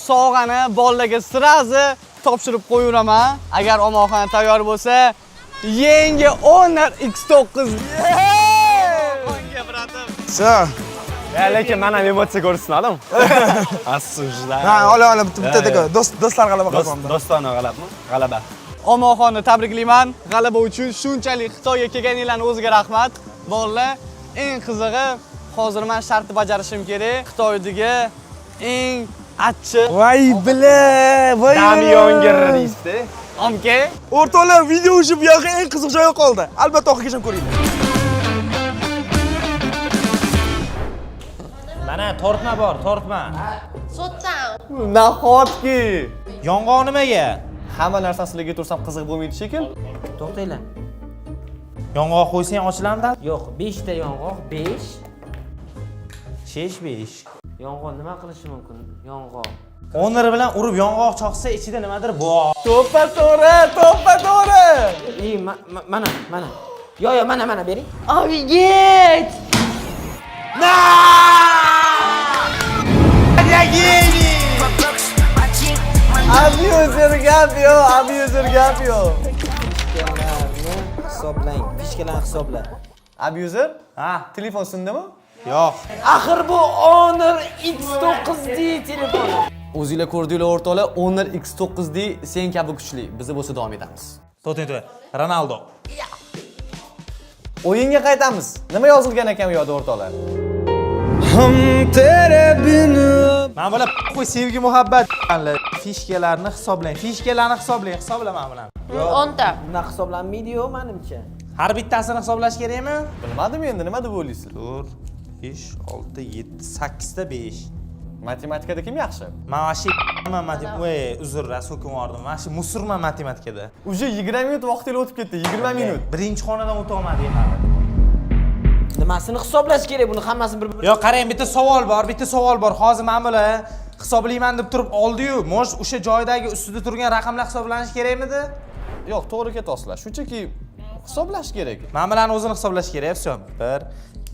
[SPEAKER 1] sovg'ani bolalarga сразу topshirib qo'yaveraman. Agar Omonxon tayyor bo'lsa, yangi Honor X9. Omonxonga, брат im.
[SPEAKER 9] Всё.
[SPEAKER 4] Ya, lekin men ham emotsiya ko'rsatmadim. Осуждаю.
[SPEAKER 9] Ha, ola ola bitta bitta taka. Do'stlar g'alaba qozondi.
[SPEAKER 4] Do'stona g'alabmi? G'alaba.
[SPEAKER 1] Omonxonni tabriklayman. G'alaba uchun shunchalik Xitoyga kelganinglarning o'ziga rahmat. Bolalar, eng qizig'i hozir men shartni bajarishim kerak. Xitoydagi eng achchiq
[SPEAKER 9] Voy бля, voy.
[SPEAKER 4] Damyongir deysiz.
[SPEAKER 1] Omke.
[SPEAKER 9] O'rtoqlar, video o'sha bu yoqqa eng qiziq joyi qoldi. Albatta oxirigacha ko'ringlar.
[SPEAKER 7] Mana tortma bor, tortma.
[SPEAKER 8] Sotdan.
[SPEAKER 1] Nahotki?
[SPEAKER 7] Yong'oq nimaga?
[SPEAKER 1] Hamma narsani sizlarga tursam qiziq bo'lmaydi shekil.
[SPEAKER 2] To'xtanglar.
[SPEAKER 7] Yong'oq qo'ysang ochilamdi?
[SPEAKER 2] Yo'q, 5 ta yong'oq, 5.
[SPEAKER 7] 5 5.
[SPEAKER 2] Yong'oq nima qilishi mumkin? Yong'oq.
[SPEAKER 7] Honor bilan urib yong'oq choqsa ichida nimadir bor.
[SPEAKER 1] To'ppa to'g'ri, to'ppa to'g'ri.
[SPEAKER 2] Ey, mana, mana. Yo, yo, mana, mana bering.
[SPEAKER 8] Офигеть!
[SPEAKER 7] На! Я гений!
[SPEAKER 1] Abuser gap yo'q, abuser gap yo'q.
[SPEAKER 2] Fishkalarni hisoblang, fishkalarni hisobla.
[SPEAKER 1] Abuser?
[SPEAKER 7] Ha?
[SPEAKER 1] Telefon sindimi?
[SPEAKER 7] Yo'q.
[SPEAKER 2] Axir bu Honor X9D telefoni.
[SPEAKER 1] O'zinglar ko'rdinglar o'rtoqlar, Honor X9D sen kabi kuchli. Biz bo'lsa davom etamiz.
[SPEAKER 7] To'xtang, to'xtang. Ronaldo.
[SPEAKER 1] O'yinga qaytamiz. Nima yozilgan ekan u yoqda o'rtoqlar?
[SPEAKER 7] Mana bular qo'y sevgi muhabbat. Fishkalarni hisoblang. Fishkalarni hisoblang, hisobla mana bularni.
[SPEAKER 8] 10 ta.
[SPEAKER 2] Bunaqa hisoblanmaydi-yu menimcha.
[SPEAKER 7] Har bittasini hisoblash kerakmi?
[SPEAKER 1] Bilmadim endi, nima deb o'ylaysiz?
[SPEAKER 7] 4 5 6 7 8 ta 5.
[SPEAKER 1] Matematikada kim yaxshi?
[SPEAKER 7] Man вообще Voy, uzr, so'kib yubordim. Mana shu мусор man matematikada.
[SPEAKER 1] Уже 20 minut vaqtingiz o'tib ketdi, 20 minut.
[SPEAKER 7] Birinchi xonadan o'ta olmadik hali.
[SPEAKER 2] Nimasini hisoblash kerak? Buni hammasi bir
[SPEAKER 7] Yo'q, qarang, bitta savol bor, bitta savol bor. Hozir mana bular hisoblayman deb turib oldi-yu, может, o'sha joydagi ustida turgan raqamlar hisoblanishi kerakmidi?
[SPEAKER 1] Yo'q, to'g'ri ketyapsizlar. Shunchaki hisoblash kerak.
[SPEAKER 7] Mana bularni o'zini hisoblash kerak, всё. 1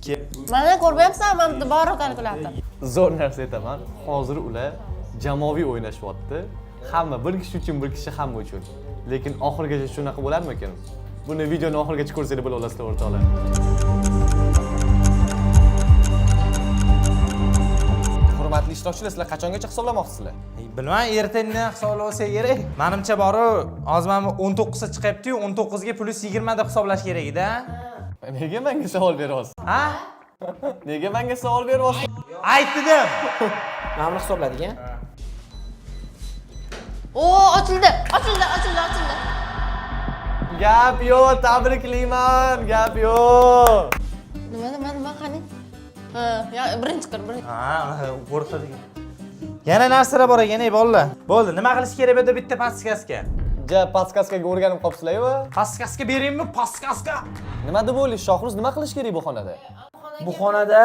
[SPEAKER 7] 2
[SPEAKER 8] Mana ko'rmayapsan, mana bitta bor kalkulyator.
[SPEAKER 1] Zo'r narsa aytaman. Hozir ular jamoaviy o'ynashyapti. Hamma bir kishi uchun, bir kishi hamma uchun. Lekin oxirigacha shunaqa bo'larmikin? Buni videoni oxirigacha ko'rsanglar bila olasizlar o'rtoqlar. Hurmatli ishtirokchilar, sizlar qachongacha hisoblamoqchisizlar?
[SPEAKER 7] Bilmam, ertandan hisoblab olsa kerak. Menimcha boru, hozir mana 19 ta chiqyapti-yu, 19 ga plus 20 deb hisoblash kerak edi.
[SPEAKER 1] Nega menga savol beryapsiz?
[SPEAKER 7] Ha?
[SPEAKER 1] Nega menga savol beryapsiz?
[SPEAKER 7] Ayt dedim.
[SPEAKER 2] Mana buni hisobladik, a?
[SPEAKER 8] O, ochildi, ochildi, ochildi, ochildi.
[SPEAKER 1] Gap yo'q, tabriklayman, gap yo'q.
[SPEAKER 8] Nima, nima, nima, qani? Ha, ya birinchi kir, birinchi.
[SPEAKER 7] Ha, qo'rqadigan. Yana narsalar bor ekan, ey bolalar. Bo'ldi, nima qilish kerak bu yerda bitta подсказка.
[SPEAKER 1] Ja, подсказка ga o'rganib qolibsizlar-ku.
[SPEAKER 7] Подсказка beringmi? Подсказка.
[SPEAKER 1] Nima deb o'ylaysiz, Shohruz, nima qilish kerak bu xonada?
[SPEAKER 2] Bu xonada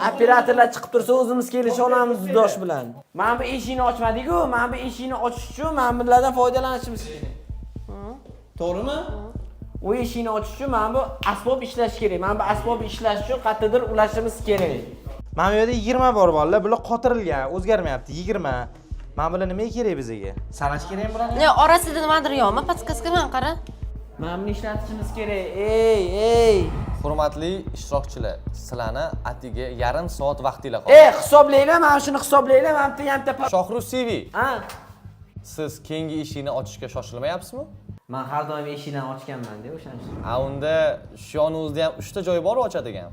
[SPEAKER 2] operatorlar chiqib tursa o'zimiz kelisha olamiz Dosh bilan. Mana bu eshikni ochmadik-ku, mana bu eshikni ochish uchun mana bulardan foydalanishimiz kerak. To'g'rimi? U eshikni ochish uchun mana bu asbob ishlash kerak. Mana bu asbob ishlash uchun qayerdadir ulashimiz kerak.
[SPEAKER 7] Mana bu yerda 20 bor bolalar, bular qotirilgan, o'zgarmayapti. 20. Mana bular nimaga kerak bizga? Sanash kerakmi bularni?
[SPEAKER 8] Ne, orasida nimadir yo'qmi? Подсказка man qara.
[SPEAKER 2] Mana buni ishlatishimiz kerak. Ey, ey.
[SPEAKER 1] Hurmatli ishtirokchilar, sizlarni atiga yarim soat vaqtinglar qoldi.
[SPEAKER 2] Ey, hisoblanglar, mana shuni hisoblanglar, mana bitta ham bitta.
[SPEAKER 1] Shohruz TV,
[SPEAKER 2] Ha?
[SPEAKER 1] siz keyingi eshikni ochishga shoshilmayapsizmi?
[SPEAKER 2] Men har doim eshikdan ochganman-da o'shaning uchun.
[SPEAKER 1] A unda shu yoningizda ham 3 ta joy bor ochadigan.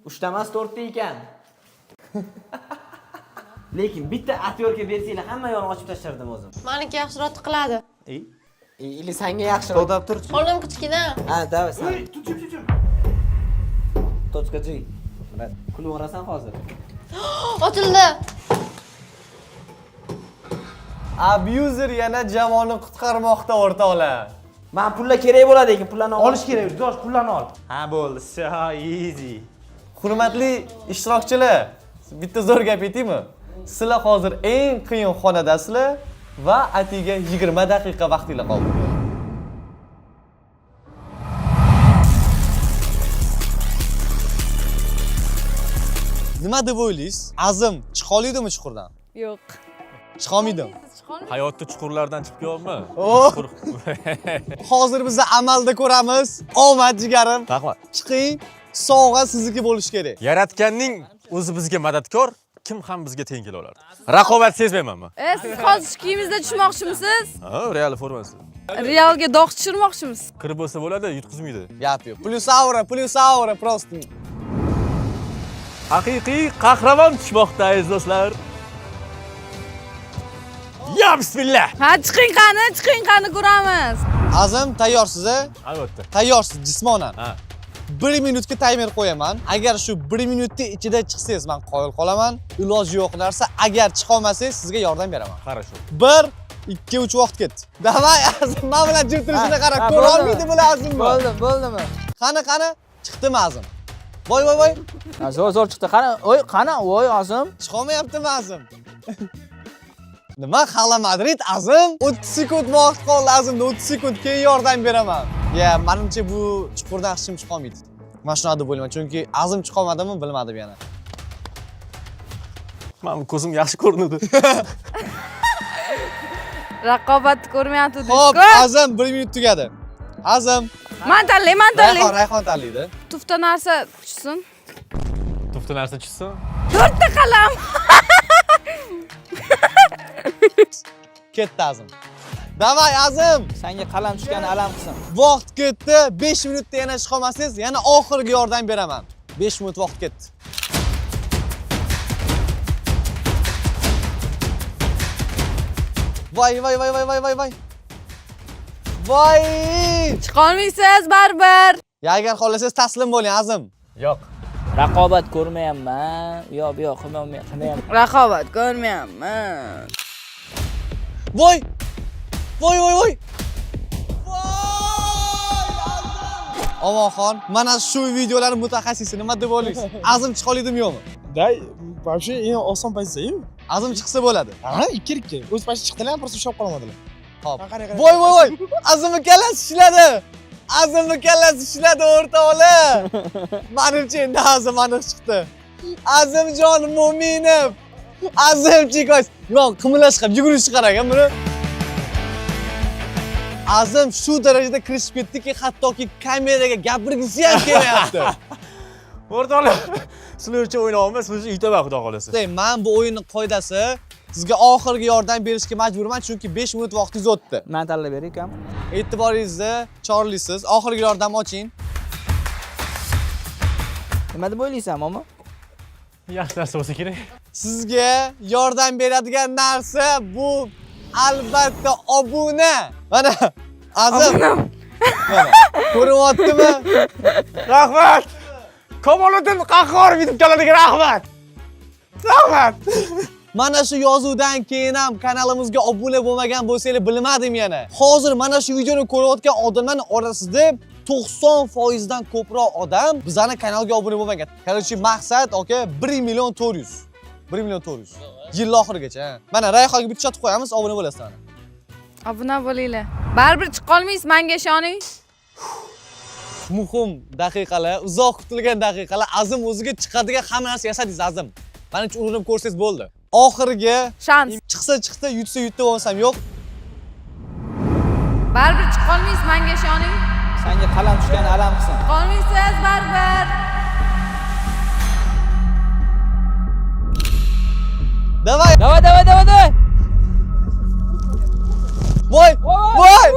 [SPEAKER 2] 3 ta emas, 4 ta ekan. Lekin bitta отвёртка bersanglar hamma yo'lni ochib tashlardim o'zim.
[SPEAKER 8] Maniki yaxshiroq tiqiladi.
[SPEAKER 7] Ey,
[SPEAKER 2] Или senga yaxshiroq.
[SPEAKER 7] to'xtab turchi.
[SPEAKER 8] Qo'lim kichkina.
[SPEAKER 2] Ha, давай sen. Точка G. Kulib yuborasan hozir.
[SPEAKER 8] Ochildi.
[SPEAKER 1] Abuser yana jamoani qutqarmoqda o'rtoqlar.
[SPEAKER 2] Men pullar kerak bo'ladi lekin pullarni
[SPEAKER 7] Olish kerak, Dosh, pullarni ol.
[SPEAKER 4] Ha, bo'ldi. So easy.
[SPEAKER 1] Hurmatli ishtirokchilar, bitta zo'r gap aytaymi? Sizlar hozir eng qiyin xonadasizlar va atiga 20 daqiqa vaqtinglar qoldi. Nima deb o'ylaysiz? Azim chiqa oladimi chuqurdan?
[SPEAKER 3] Yo'q.
[SPEAKER 1] Chiqolmaydimi?
[SPEAKER 4] Hayotda chuqurlardan chiqib kelyapman.
[SPEAKER 1] Hozir biz amalda ko'ramiz. Omad jigarim.
[SPEAKER 4] Rahmat.
[SPEAKER 1] Chiqing, sovg'a sizniki bo'lishi kerak.
[SPEAKER 4] Yaratganning o'zi bizga madadkor, kim ham bizga teng kela oladi? Raqobat sezmayman men.
[SPEAKER 3] Siz hozir shu kiyimizda tushmoqchimisiz?
[SPEAKER 4] Ha, Real formasi.
[SPEAKER 3] Realga dog' tushirmoqchimisiz?
[SPEAKER 4] Kirib bo'lsa bo'ladi, yutqizmaydi.
[SPEAKER 1] Gap yo'q. Plyus aura, plyus aura просто.
[SPEAKER 4] Haqiqiy qahramon tushmoqda aziz do'stlar. Ya bismillah.
[SPEAKER 3] Ha, chiqing qani, chiqing qani ko'ramiz.
[SPEAKER 1] Azim, tayyorsiz a?
[SPEAKER 4] Albatta.
[SPEAKER 1] Tayyorsiz jismonan.
[SPEAKER 4] Ha.
[SPEAKER 1] 1 minutga taymer qo'yaman. Agar shu 1 minutda ichida chiqsangiz, men qoyil qolaman. Iloji yo'q narsa. Agar chiqa olmasangiz, sizga yordam beraman.
[SPEAKER 4] Хорошо.
[SPEAKER 1] 1 2 3 vaqt ketdi. Davay Azim, men bilan jim turishini qara, ko'ra olmaydi bular Azimni.
[SPEAKER 2] Bo'ldi, bo'ldimi?
[SPEAKER 1] Qani, qani, chiqdimi Azim? Voy, voy, voy.
[SPEAKER 2] Zo'r, zo'r chiqdi. Qani, oy, qani, voy Azim.
[SPEAKER 1] Chiqolmayaptimi Azim? Nima Hala Madrid Azim? 30 sekund vaqt qoldi Azimda, 30 sekund keyin yordam beraman. Ya, menimcha bu chuqurdan hech kim chiqolmaydi. Men shunaqa deb o'ylayman, chunki Azim chiqolmadimi bilmadim yana.
[SPEAKER 4] Men ko'zim yaxshi ko'rinadi.
[SPEAKER 3] Raqobatni ko'rmayapti.
[SPEAKER 1] Xo'p, Azim 1 minut tugadi. Azim.
[SPEAKER 3] Men tanlay, men tanlay.
[SPEAKER 1] Rayhon, Rayhon tanlaydi.
[SPEAKER 3] Tufta narsa tushsin.
[SPEAKER 4] Tufta narsa tushsin.
[SPEAKER 3] 4 ta qalam.
[SPEAKER 1] Ketdi Azim. Davay Azim.
[SPEAKER 2] Senga qalam tushgani alam qilsin.
[SPEAKER 1] Vaqt ketdi. 5 minutda yana chiqa olmasangiz, yana oxirgi yordam beraman. 5 minut vaqt ketdi. Voy voy voy voy voy voy voy. Voy!
[SPEAKER 3] Chiqa olmaysiz baribir.
[SPEAKER 1] Ya agar xohlasangiz taslim bo'ling Azim.
[SPEAKER 4] Yo'q.
[SPEAKER 2] Raqobat ko'rmayapman. Yo'q, yo'q, qilmayapman.
[SPEAKER 3] Raqobat ko'rmayapman.
[SPEAKER 1] Voy! Voy voy voy! Omonxon, mana shu videolar mutaxassisi nima deb o'ylaysiz? Azim chiqa oladimi yo'qmi?
[SPEAKER 9] Да, вообще eng oson pozitsiya-yu.
[SPEAKER 1] Azim chiqsa bo'ladi.
[SPEAKER 9] Ha, 2-2. O'z payti chiqdilar, просто ushlab qolmadilar.
[SPEAKER 1] Hop. Voy voy voy! Azimni kallasi ishladi. Azimni kallasi ishladi o'rtoqlar. Menimcha endi Azim aniq chiqdi. Azimjon Mo'minov. Azim Chikoy. Yo'q, qimillash qilib yugurishni qarang buni. Azim shu darajada kirishib ketdiki, hattoki kameraga gapirgisi ham kelmayapti.
[SPEAKER 4] O'rtoqlar, sizlar uchun o'ynayapman, sizlar uchun yutaman xudo xolasa.
[SPEAKER 1] Men bu o'yinning qoidasi sizga oxirgi yordam berishga majburman, chunki 5 minut vaqtingiz o'tdi.
[SPEAKER 2] Men tanlab beray ukam.
[SPEAKER 1] E'tiboringizni chorlaysiz. Oxirgi yordam oching.
[SPEAKER 2] Nima deb o'ylaysan, momo?
[SPEAKER 4] Yaxshi narsa bo'lsa kerak.
[SPEAKER 1] Sizga yordam beradigan narsa bu albatta obuna. Mana Azim. Mana ko'rinyaptimi?
[SPEAKER 4] Rahmat. Kamoliddin Qahhorov yetib keladigan rahmat. Rahmat.
[SPEAKER 1] Mana shu yozuvdan keyin ham kanalimizga obuna bo'lmagan bo'lsanglar bilmadim yana. Hozir mana shu videoni ko'rayotgan odamlarning orasida 90% dan ko'proq odam bizani kanalga obuna bo'lmagan. Короче, maqsad aka 1 million 400. 1 million 400. Yil oxirigacha. Ha. Mana Rayhonga bitta chatib qo'yamiz, obuna bo'lasizlar mana.
[SPEAKER 3] Obuna bo'linglar. Baribir chiqa olmaysiz, menga ishoning.
[SPEAKER 1] Muhim daqiqalar, uzoq kutilgan daqiqalar. Azim o'ziga chiqadigan hamma narsa yasadingiz Azim. Menimcha urinib ko'rsangiz bo'ldi. Oxirgi
[SPEAKER 3] shans.
[SPEAKER 1] Chiqsa chiqdi, yutsa yutdi, bo'lmasam yo'q.
[SPEAKER 3] Baribir chiqa olmaysiz, menga ishoning.
[SPEAKER 2] Senga qalam tushgani alam qilsin.
[SPEAKER 3] Chiqa olmaysiz baribir.
[SPEAKER 1] Давай.
[SPEAKER 2] Давай, давай, давай, давай.
[SPEAKER 1] Voy! Voy!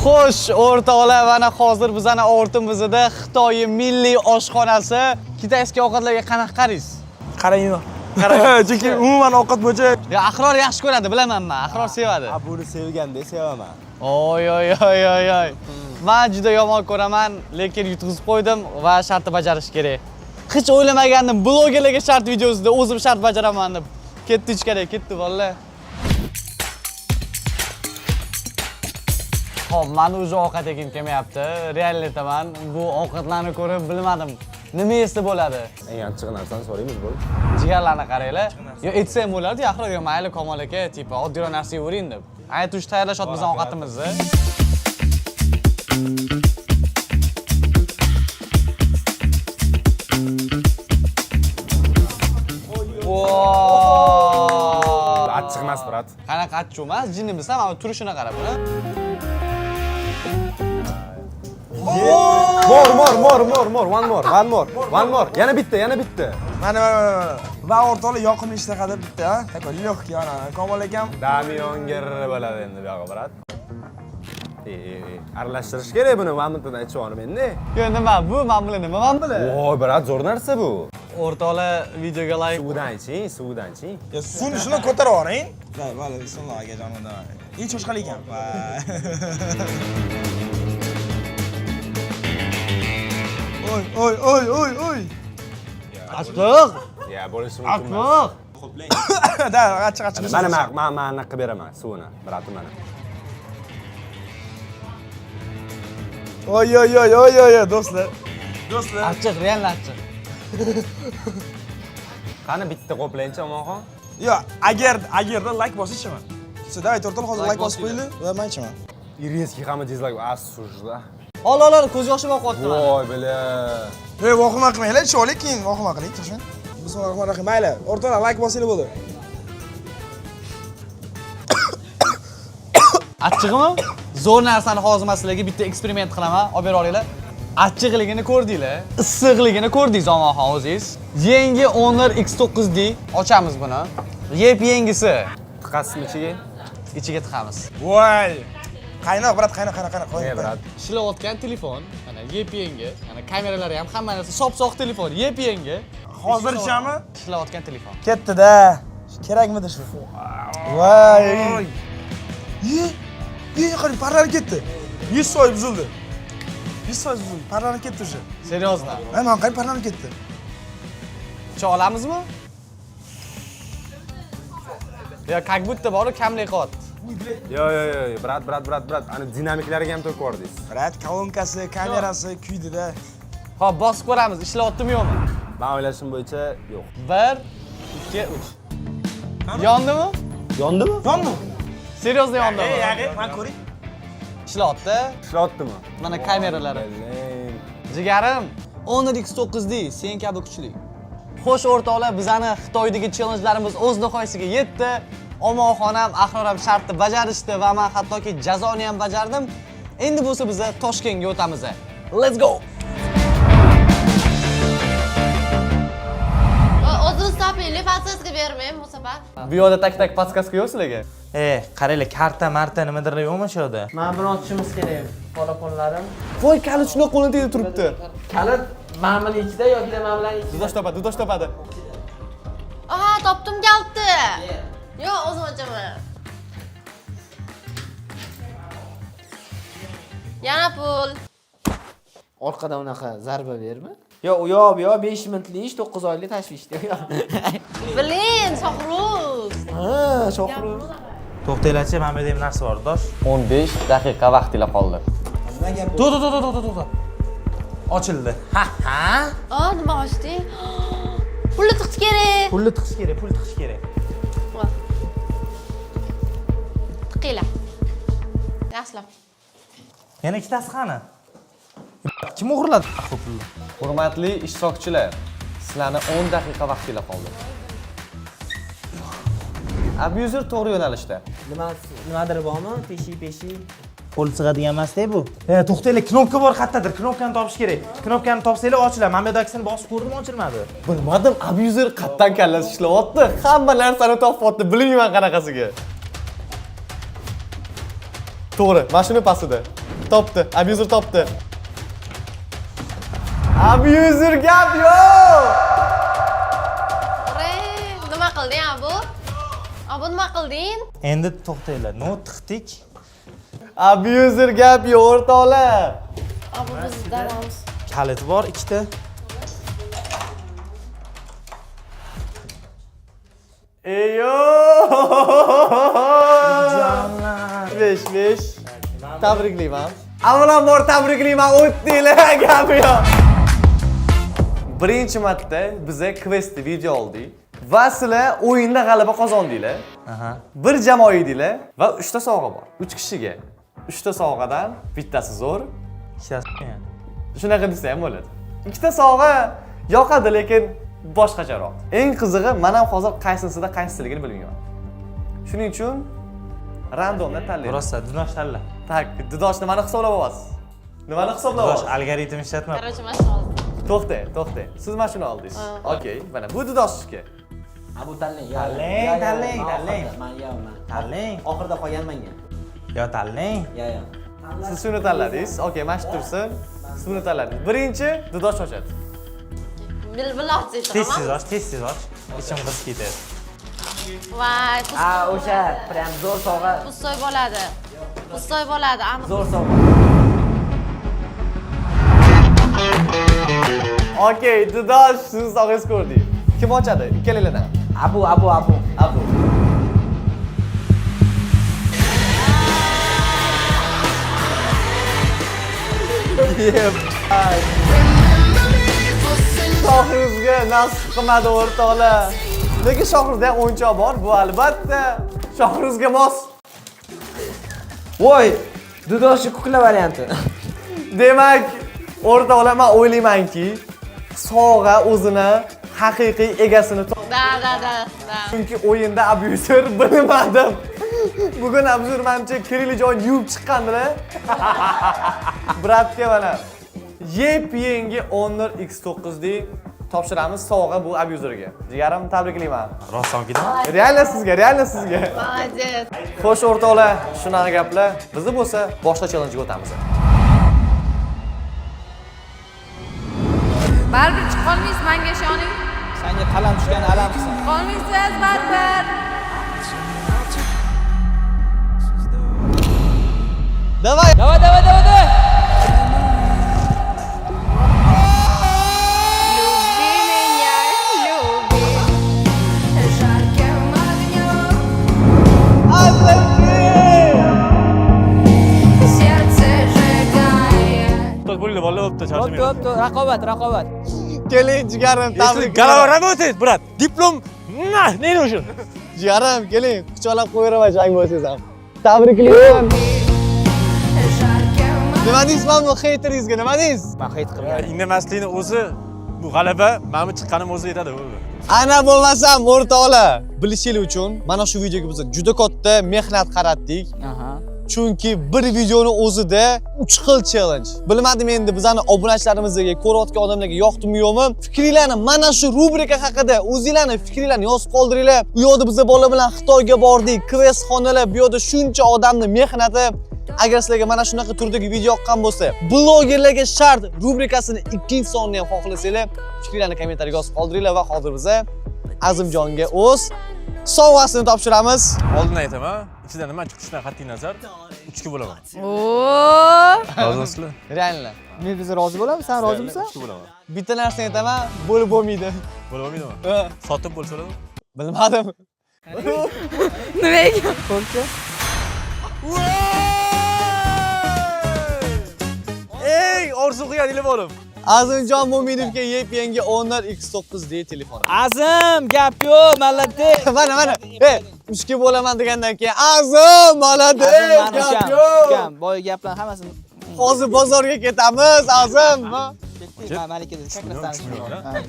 [SPEAKER 1] Xo'sh, o'rtoqlar, mana hozir bizani ortimizda Xitoy milliy oshxonasi. Китайский ovqatlarga qanaqa qaraysiz?
[SPEAKER 9] Qarayman. Chunki umuman ovqat bo'yicha
[SPEAKER 1] Ya Ahror yaxshi ko'radi, bilaman men. Ahror sevadi.
[SPEAKER 4] Ha, buni sevganda sevaman.
[SPEAKER 1] Oy oy oy oy oy. Men juda yomon ko'raman, lekin yutqizib qo'ydim va shartni bajarish kerak. Hech o'ylamagandim, blogerlarga shart videosida o'zim shart bajaraman deb. Ketdi ichkariga, ketdi bolalar. Xo'p, mani уже ovqat yegim kelmayapti. Real aytaman, bu ovqatlarni ko'rib bilmadim. Nima yesa bo'ladi?
[SPEAKER 4] Eng achchiq narsani so'raymiz bo'ldi.
[SPEAKER 1] Jigarlarni qaranglar. Yo aytsa ham bo'lardi, axir yo mayli Kamol aka, типа oddiyroq narsa yeyvering deb. Ayt uch tayyorlashyapti bizning ovqatimizni. Wow!
[SPEAKER 4] Achchiq emas, брат.
[SPEAKER 1] Qanaqa achchiq emas, jinnimisan, mana turishini qara buni.
[SPEAKER 4] More, more, more, more, more, one more, one more, one more. Yana bitta, yana bitta.
[SPEAKER 9] Mana, mana, mana, mana. Va o'rtoqlar yoqimli ishtahada bitta, ha? Такой легкий, ana Kamol akam.
[SPEAKER 4] Damiyon girr bo'ladi endi bu yog'i, брат. E, e, e, aralashtirish kerak buni, mana bundan ichib yuborib endi.
[SPEAKER 1] Yo nima bu? Men bilan nima men bilan?
[SPEAKER 4] Voy, брат, zo'r narsa bu.
[SPEAKER 1] O'rtoqlar, videoga like.
[SPEAKER 4] Suvdan iching, suvdan iching.
[SPEAKER 9] Ya suvni shuni ko'tarib yuboring. Voy, vale, bismillah akajonim, давай. Ey, cho'chqali ekan. Voy. Oy, oy, oy, oy, oy.
[SPEAKER 1] Achchiq!
[SPEAKER 4] Ya, bo'lishi mumkin emas.
[SPEAKER 1] Achchiq!
[SPEAKER 9] Да, achchiq, achchiq.
[SPEAKER 4] Mana men men men anaqa qilib beraman suvini, брат im mana.
[SPEAKER 9] Oy, oy, oy, oy, oy, oy, do'stlar. Do'stlar.
[SPEAKER 1] Achchiq, real achchiq.
[SPEAKER 4] Qani bitta qo'playinchi, Omonxon?
[SPEAKER 9] Yo, agar agarda like bosish ichaman. Siz давайте o'rtoqlar hozir like bosib qo'yinglar va men ichaman.
[SPEAKER 4] Резкий hamma дизлайк, осуждаю.
[SPEAKER 1] Ol, ol, ol, ko'z yoshim oqyapti mani.
[SPEAKER 4] Voy, бля.
[SPEAKER 9] Ey, vahima qilmanglar, ichib oling, keyin vahima qiling, tashlang. Bismillahirrohmanirrohim. Mayli, o'rtoqlar like bosinglar bo'ldi.
[SPEAKER 1] Achchig'imi? Zo'r narsani hozir men sizlarga bitta eksperiment qilaman, olib bera olinglar. Achchiqligini ko'rdinglar, issiqligini ko'rdingiz Omonxon o'zingiz. Yangi Honor X9D ochamiz buni. Yep yangisi.
[SPEAKER 4] Tiqasizmi ichiga?
[SPEAKER 1] Ichiga tiqamiz.
[SPEAKER 9] Voy. Qaynoq, брат, qaynoq, qaynoq, qaynoq. Qo'ying.
[SPEAKER 4] Ne, брат?
[SPEAKER 1] Ishlayotgan telefon, mana yep yangi, mana kameralari ham hamma narsa sop-soq telefon, yep yangi.
[SPEAKER 9] Hozirchami?
[SPEAKER 1] Ishlayotgan telefon.
[SPEAKER 9] Ketdi-da. Kerakmidi shu? Voy. Ye, ye, qarang, parlanib ketdi. 100% buzildi. 100% buzildi. Parlanib ketdi уже.
[SPEAKER 1] Серьезно.
[SPEAKER 9] Ha, mana qarang, parlanib ketdi.
[SPEAKER 1] Icha olamizmi? Yo, как будто bor kamlik qilyapti.
[SPEAKER 4] Yo, yo, yo, yo, брат, брат, брат, брат, ani dinamiklariga ham to'kib yubordingiz.
[SPEAKER 9] Брат, kolonkasi, kamerasi kuydi-da.
[SPEAKER 1] Xo'p, bosib ko'ramiz, ishlayaptimi yo'qmi?
[SPEAKER 4] Men o'ylashim bo'yicha yo'q.
[SPEAKER 1] 1 2 3. Yondimi?
[SPEAKER 4] Yondimi?
[SPEAKER 9] Yondimi?
[SPEAKER 1] Серьезно yondimi?
[SPEAKER 9] Ey, yag'i, man ko'ring.
[SPEAKER 1] Ishlayapti.
[SPEAKER 4] Ishlayaptimi?
[SPEAKER 1] Mana kameralari. Jigarim, Honor X9D sen kabi kuchli. Xo'sh o'rtoqlar, bizani Xitoydagi challengelarimiz o'z nihoyasiga yetdi. Omonxon ham, Ahror ham shartni bajarishdi va men hattoki jazoni ham bajardim. Endi bo'lsa biz Toshkentga o'tamiz. Let's go!
[SPEAKER 8] O'zimiz topaylik, подсказка bermayman bu safar.
[SPEAKER 1] Bu yoqda так-так подсказка yo'q sizlarga.
[SPEAKER 7] E, qaranglar, karta, marta nimadir yo'qmi shu yerda?
[SPEAKER 2] Mana buni ochishimiz kerak, polaponlarim.
[SPEAKER 1] Voy, kalit shundoq qo'lini tegib turibdi.
[SPEAKER 2] Kalit mana buni ichida yoki mana bularning ichida.
[SPEAKER 1] Dudosh topadi, dudosh topadi.
[SPEAKER 8] Aha, topdim kalitni. Yo'q, o'zim ochaman. Yana pul.
[SPEAKER 2] Orqadan unaqa zarba berma. Yo, u yoq, bu yoq 5 minutlik ish, 9 oylik tashvish.
[SPEAKER 8] Блин, Shohruz.
[SPEAKER 2] Ha, Shohruz.
[SPEAKER 7] To'xtanglarchi, mana bu yerda ham narsa bor, dosh.
[SPEAKER 1] 15 daqiqa vaqtinglar qoldi.
[SPEAKER 7] To'xta, to'xta, to'xta, to'xta. Ochildi. Ha, ha.
[SPEAKER 8] A, nima ochding? Pulni tiqish kerak.
[SPEAKER 7] Pulni tiqish kerak, pul tiqish kerak.
[SPEAKER 8] Va. Tiqinglar. Yaxshilab.
[SPEAKER 7] Yana ikkitasi qani? Kim o'g'irladi bu pulni?
[SPEAKER 1] Hurmatli ishtirokchilar, sizlarni 10 daqiqa vaqtinglar qoldi. Abuser to'g'ri yo'nalishda.
[SPEAKER 2] Nima, nimadir bormi? Teshi, peshi.
[SPEAKER 7] Qo'l sig'adigan emas-da bu. E, to'xtanglar, knopka bor qayerdadir? Knopkani topish kerak. Knopkani topsanglar ochiladi. Mana bu yerdagisini bosib ko'rdim, ochilmadi.
[SPEAKER 1] Bilmadim, abuser qayerdan kallasi ishlayapti. Hamma narsani topyapti, bilmayman qanaqasiga. To'g'ri, mana shuni pastida. Topdi, abuser topdi. Abuser gap yo'q.
[SPEAKER 8] Ore, nima qilding abu? Abu nima qilding?
[SPEAKER 7] Endi to'xtanglar. No tiqdik.
[SPEAKER 1] Abuser gap yo'q, o'rtoqlar.
[SPEAKER 8] Abu biz dadamiz.
[SPEAKER 7] Kaliti bor ikkita.
[SPEAKER 1] Eyo! 5 5. Tabriklayman. Avvalambor tabriklayman, o'tdinglar, gap yo'q. Birinchi marta biza questni video oldik va sizlar o'yinda g'alaba qozondinglar. Bir jamoa edinglar va 3 ta sovg'a bor. 3 kishiga. 3 ta sovg'adan bittasi zo'r. Shunaqa desa ham bo'ladi. Ikkita sovg'a yoqadi, lekin boshqacharoq. Eng qizig'i, men ham hozir qaysinisida qaysisiligini bilmayman. Shuning uchun randomda tanlayman.
[SPEAKER 7] Rosa, Dudosh tanla.
[SPEAKER 1] Так, Dudosh nimani hisoblab olasiz? Nimani hisoblab
[SPEAKER 7] Dudosh
[SPEAKER 1] olasiz?
[SPEAKER 7] Algoritm ishlatma.
[SPEAKER 8] Короче, mana shuni oldim.
[SPEAKER 1] To'xtang, to'xtang. Siz mana shuni oldingiz. Okey, mana bu Dudoshniki.
[SPEAKER 2] Ha, bu tanlang.
[SPEAKER 7] Tanlang, tanlang, tanlang.
[SPEAKER 2] Man yo'qman.
[SPEAKER 7] Tanlang.
[SPEAKER 2] Oxirida qolgan menga.
[SPEAKER 7] Yo, tanlang.
[SPEAKER 2] Yo, yo.
[SPEAKER 1] Siz shuni tanladingiz. Okey, mana shu tursin. Siz buni tanladingiz. Birinchi Dudosh ochadi.
[SPEAKER 8] Bil ochsak
[SPEAKER 7] Tez tez och, tez tez och. Ichim qizib ketadi.
[SPEAKER 8] Voy,
[SPEAKER 2] Ha, o'sha prям zo'r sovg'a.
[SPEAKER 8] Пустой bo'ladi. Пустой bo'ladi, aniq.
[SPEAKER 2] Zo'r sovg'a.
[SPEAKER 1] Okey, Dudosh, siz sovg'angizni ko'rdik. Kim ochadi? Ikkalanglardan.
[SPEAKER 2] Abu, Abu, Abu.
[SPEAKER 1] Abu. Shohruzga nasib qilmadi o'rtoqlar. Lekin Shohruzda ham o'yinchoq bor. Bu albatta Shohruzga mos.
[SPEAKER 2] Voy, Dudoshni kukla varianti.
[SPEAKER 1] Demak, o'rtoqlar, men o'ylaymanki, sovg'a o'zini haqiqiy egasini topdi.
[SPEAKER 8] Da, da, da, da.
[SPEAKER 1] Chunki o'yinda abuser bilmadim. Bugun abuser menimcha kerakli joyini yuvib chiqqandilar. Bratga mana yep-yangi Honor X9D topshiramiz sovg'a bu abuserga. Jigarim, tabriklayman.
[SPEAKER 7] Rostdan ketaman.
[SPEAKER 1] Реально sizga, реально sizga.
[SPEAKER 8] Молодец.
[SPEAKER 1] Xo'sh o'rtoqlar, shunaqa gaplar. Bizni bo'lsa boshqa challenge-ga o'tamiz.
[SPEAKER 3] Baribir chiqa olmaysiz, menga ishoning.
[SPEAKER 2] Senga qalam tushgan alam qilsin.
[SPEAKER 3] Chiqa olmaysiz baribir.
[SPEAKER 1] Давай.
[SPEAKER 2] Давай, давай, давай, давай.
[SPEAKER 3] Люби меня, люби. Жарким огнем сердце сжигая.
[SPEAKER 10] Bo'ldi, bola bo'pti,
[SPEAKER 2] Bo'pti, bo'pti, raqobat, raqobat.
[SPEAKER 1] Keling jigarim, tabrik.
[SPEAKER 10] Голова работает, брат. Диплом на, не нужен.
[SPEAKER 1] Jigarim, keling, quchoqlab qo'yaveraman jang bo'lsangiz ham. Tabriklayman. Nima deysiz mana bu heyteringizga, nima deysiz?
[SPEAKER 2] Men heyt qilmadim.
[SPEAKER 10] Indamaslikni o'zi bu g'alaba, mana bu chiqqanim o'zi yetadi bo'ldi.
[SPEAKER 1] Ana bo'lmasam o'rtoqlar, bilishingiz uchun mana shu videoga biz juda katta mehnat qaratdik. Chunki bir videoni o'zida 3 xil challenge. Bilmadim endi bizani obunachilarimizga, ko'rayotgan odamlarga yoqdimi yo'qmi? Fikringlarni mana shu rubrika haqida o'zinglarni fikringlarni yozib qoldiringlar. U yoqda biz bola bilan Xitoyga bordik, kvest xonalar, bu yoqda shuncha odamning mehnati. Agar sizlarga mana shunaqa turdagi video yoqqan bo'lsa, blogerlarga shart rubrikasini 2 sonini ham xohlasanglar, fikringlarni kommentariyaga yozib qoldiringlar va hozir biz Azimjonga o'z sovg'asini topshiramiz.
[SPEAKER 10] Oldin aytaman, ichidan nima chiqishidan qat'iy nazar 3 ga bo'laman.
[SPEAKER 3] Oo!
[SPEAKER 10] Rozimisizlar?
[SPEAKER 1] Реально.
[SPEAKER 2] Men biz rozi bo'lamiz, sen rozimisan?
[SPEAKER 10] 3 ga bo'laman.
[SPEAKER 1] Bitta narsani aytaman, bo'lib bo'lmaydi.
[SPEAKER 10] Bo'lib bo'lmaydimi?
[SPEAKER 1] Ha.
[SPEAKER 10] Sotib bo'lsa bo'ladimi?
[SPEAKER 1] Bilmadim.
[SPEAKER 3] Nimaga?
[SPEAKER 2] Ko'rchi.
[SPEAKER 10] Ey, orzu qilgan telefonim.
[SPEAKER 1] Azimjon Mo'minovga yep-yangi Honor X9D telefoni.
[SPEAKER 2] Azim, gap yo'q, молодец.
[SPEAKER 1] Mana mana. Ey, 3 ga bo'laman degandan keyin Azim, молодец, gap yo'q.
[SPEAKER 2] Ukam, boy gaplar hammasini
[SPEAKER 1] Hozir bozorga ketamiz, Azim.
[SPEAKER 2] Ketdik, man Malikada как раз tanishdim.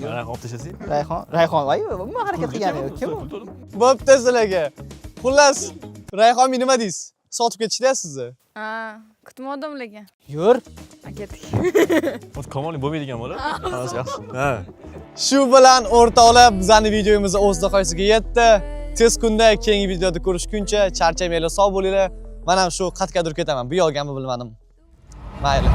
[SPEAKER 10] Mana olib tashlasak.
[SPEAKER 2] Rayhon, Rayhon, voy, umuman harakat qilgani yo'q. Kim u?
[SPEAKER 1] Bo'pti sizlarga. Xullas, Rayhonmi nima deysiz? Sotib ketishdi sizni.
[SPEAKER 3] Ha, kutmadim lekin.
[SPEAKER 2] Yur.
[SPEAKER 3] Ha, ketdik.
[SPEAKER 10] Hozir Kamolning bo'lmaydigan bola. Hammasi yaxshi. Ha.
[SPEAKER 1] Shu bilan o'rtoqlar, bizning videomiz o'z nihoyasiga yetdi. Tez kunda keyingi videoda ko'rishguncha charchamanglar, sog' bo'linglar. Men ham shu qatga durib ketaman. Bu yoqgami bilmadim. Mayli.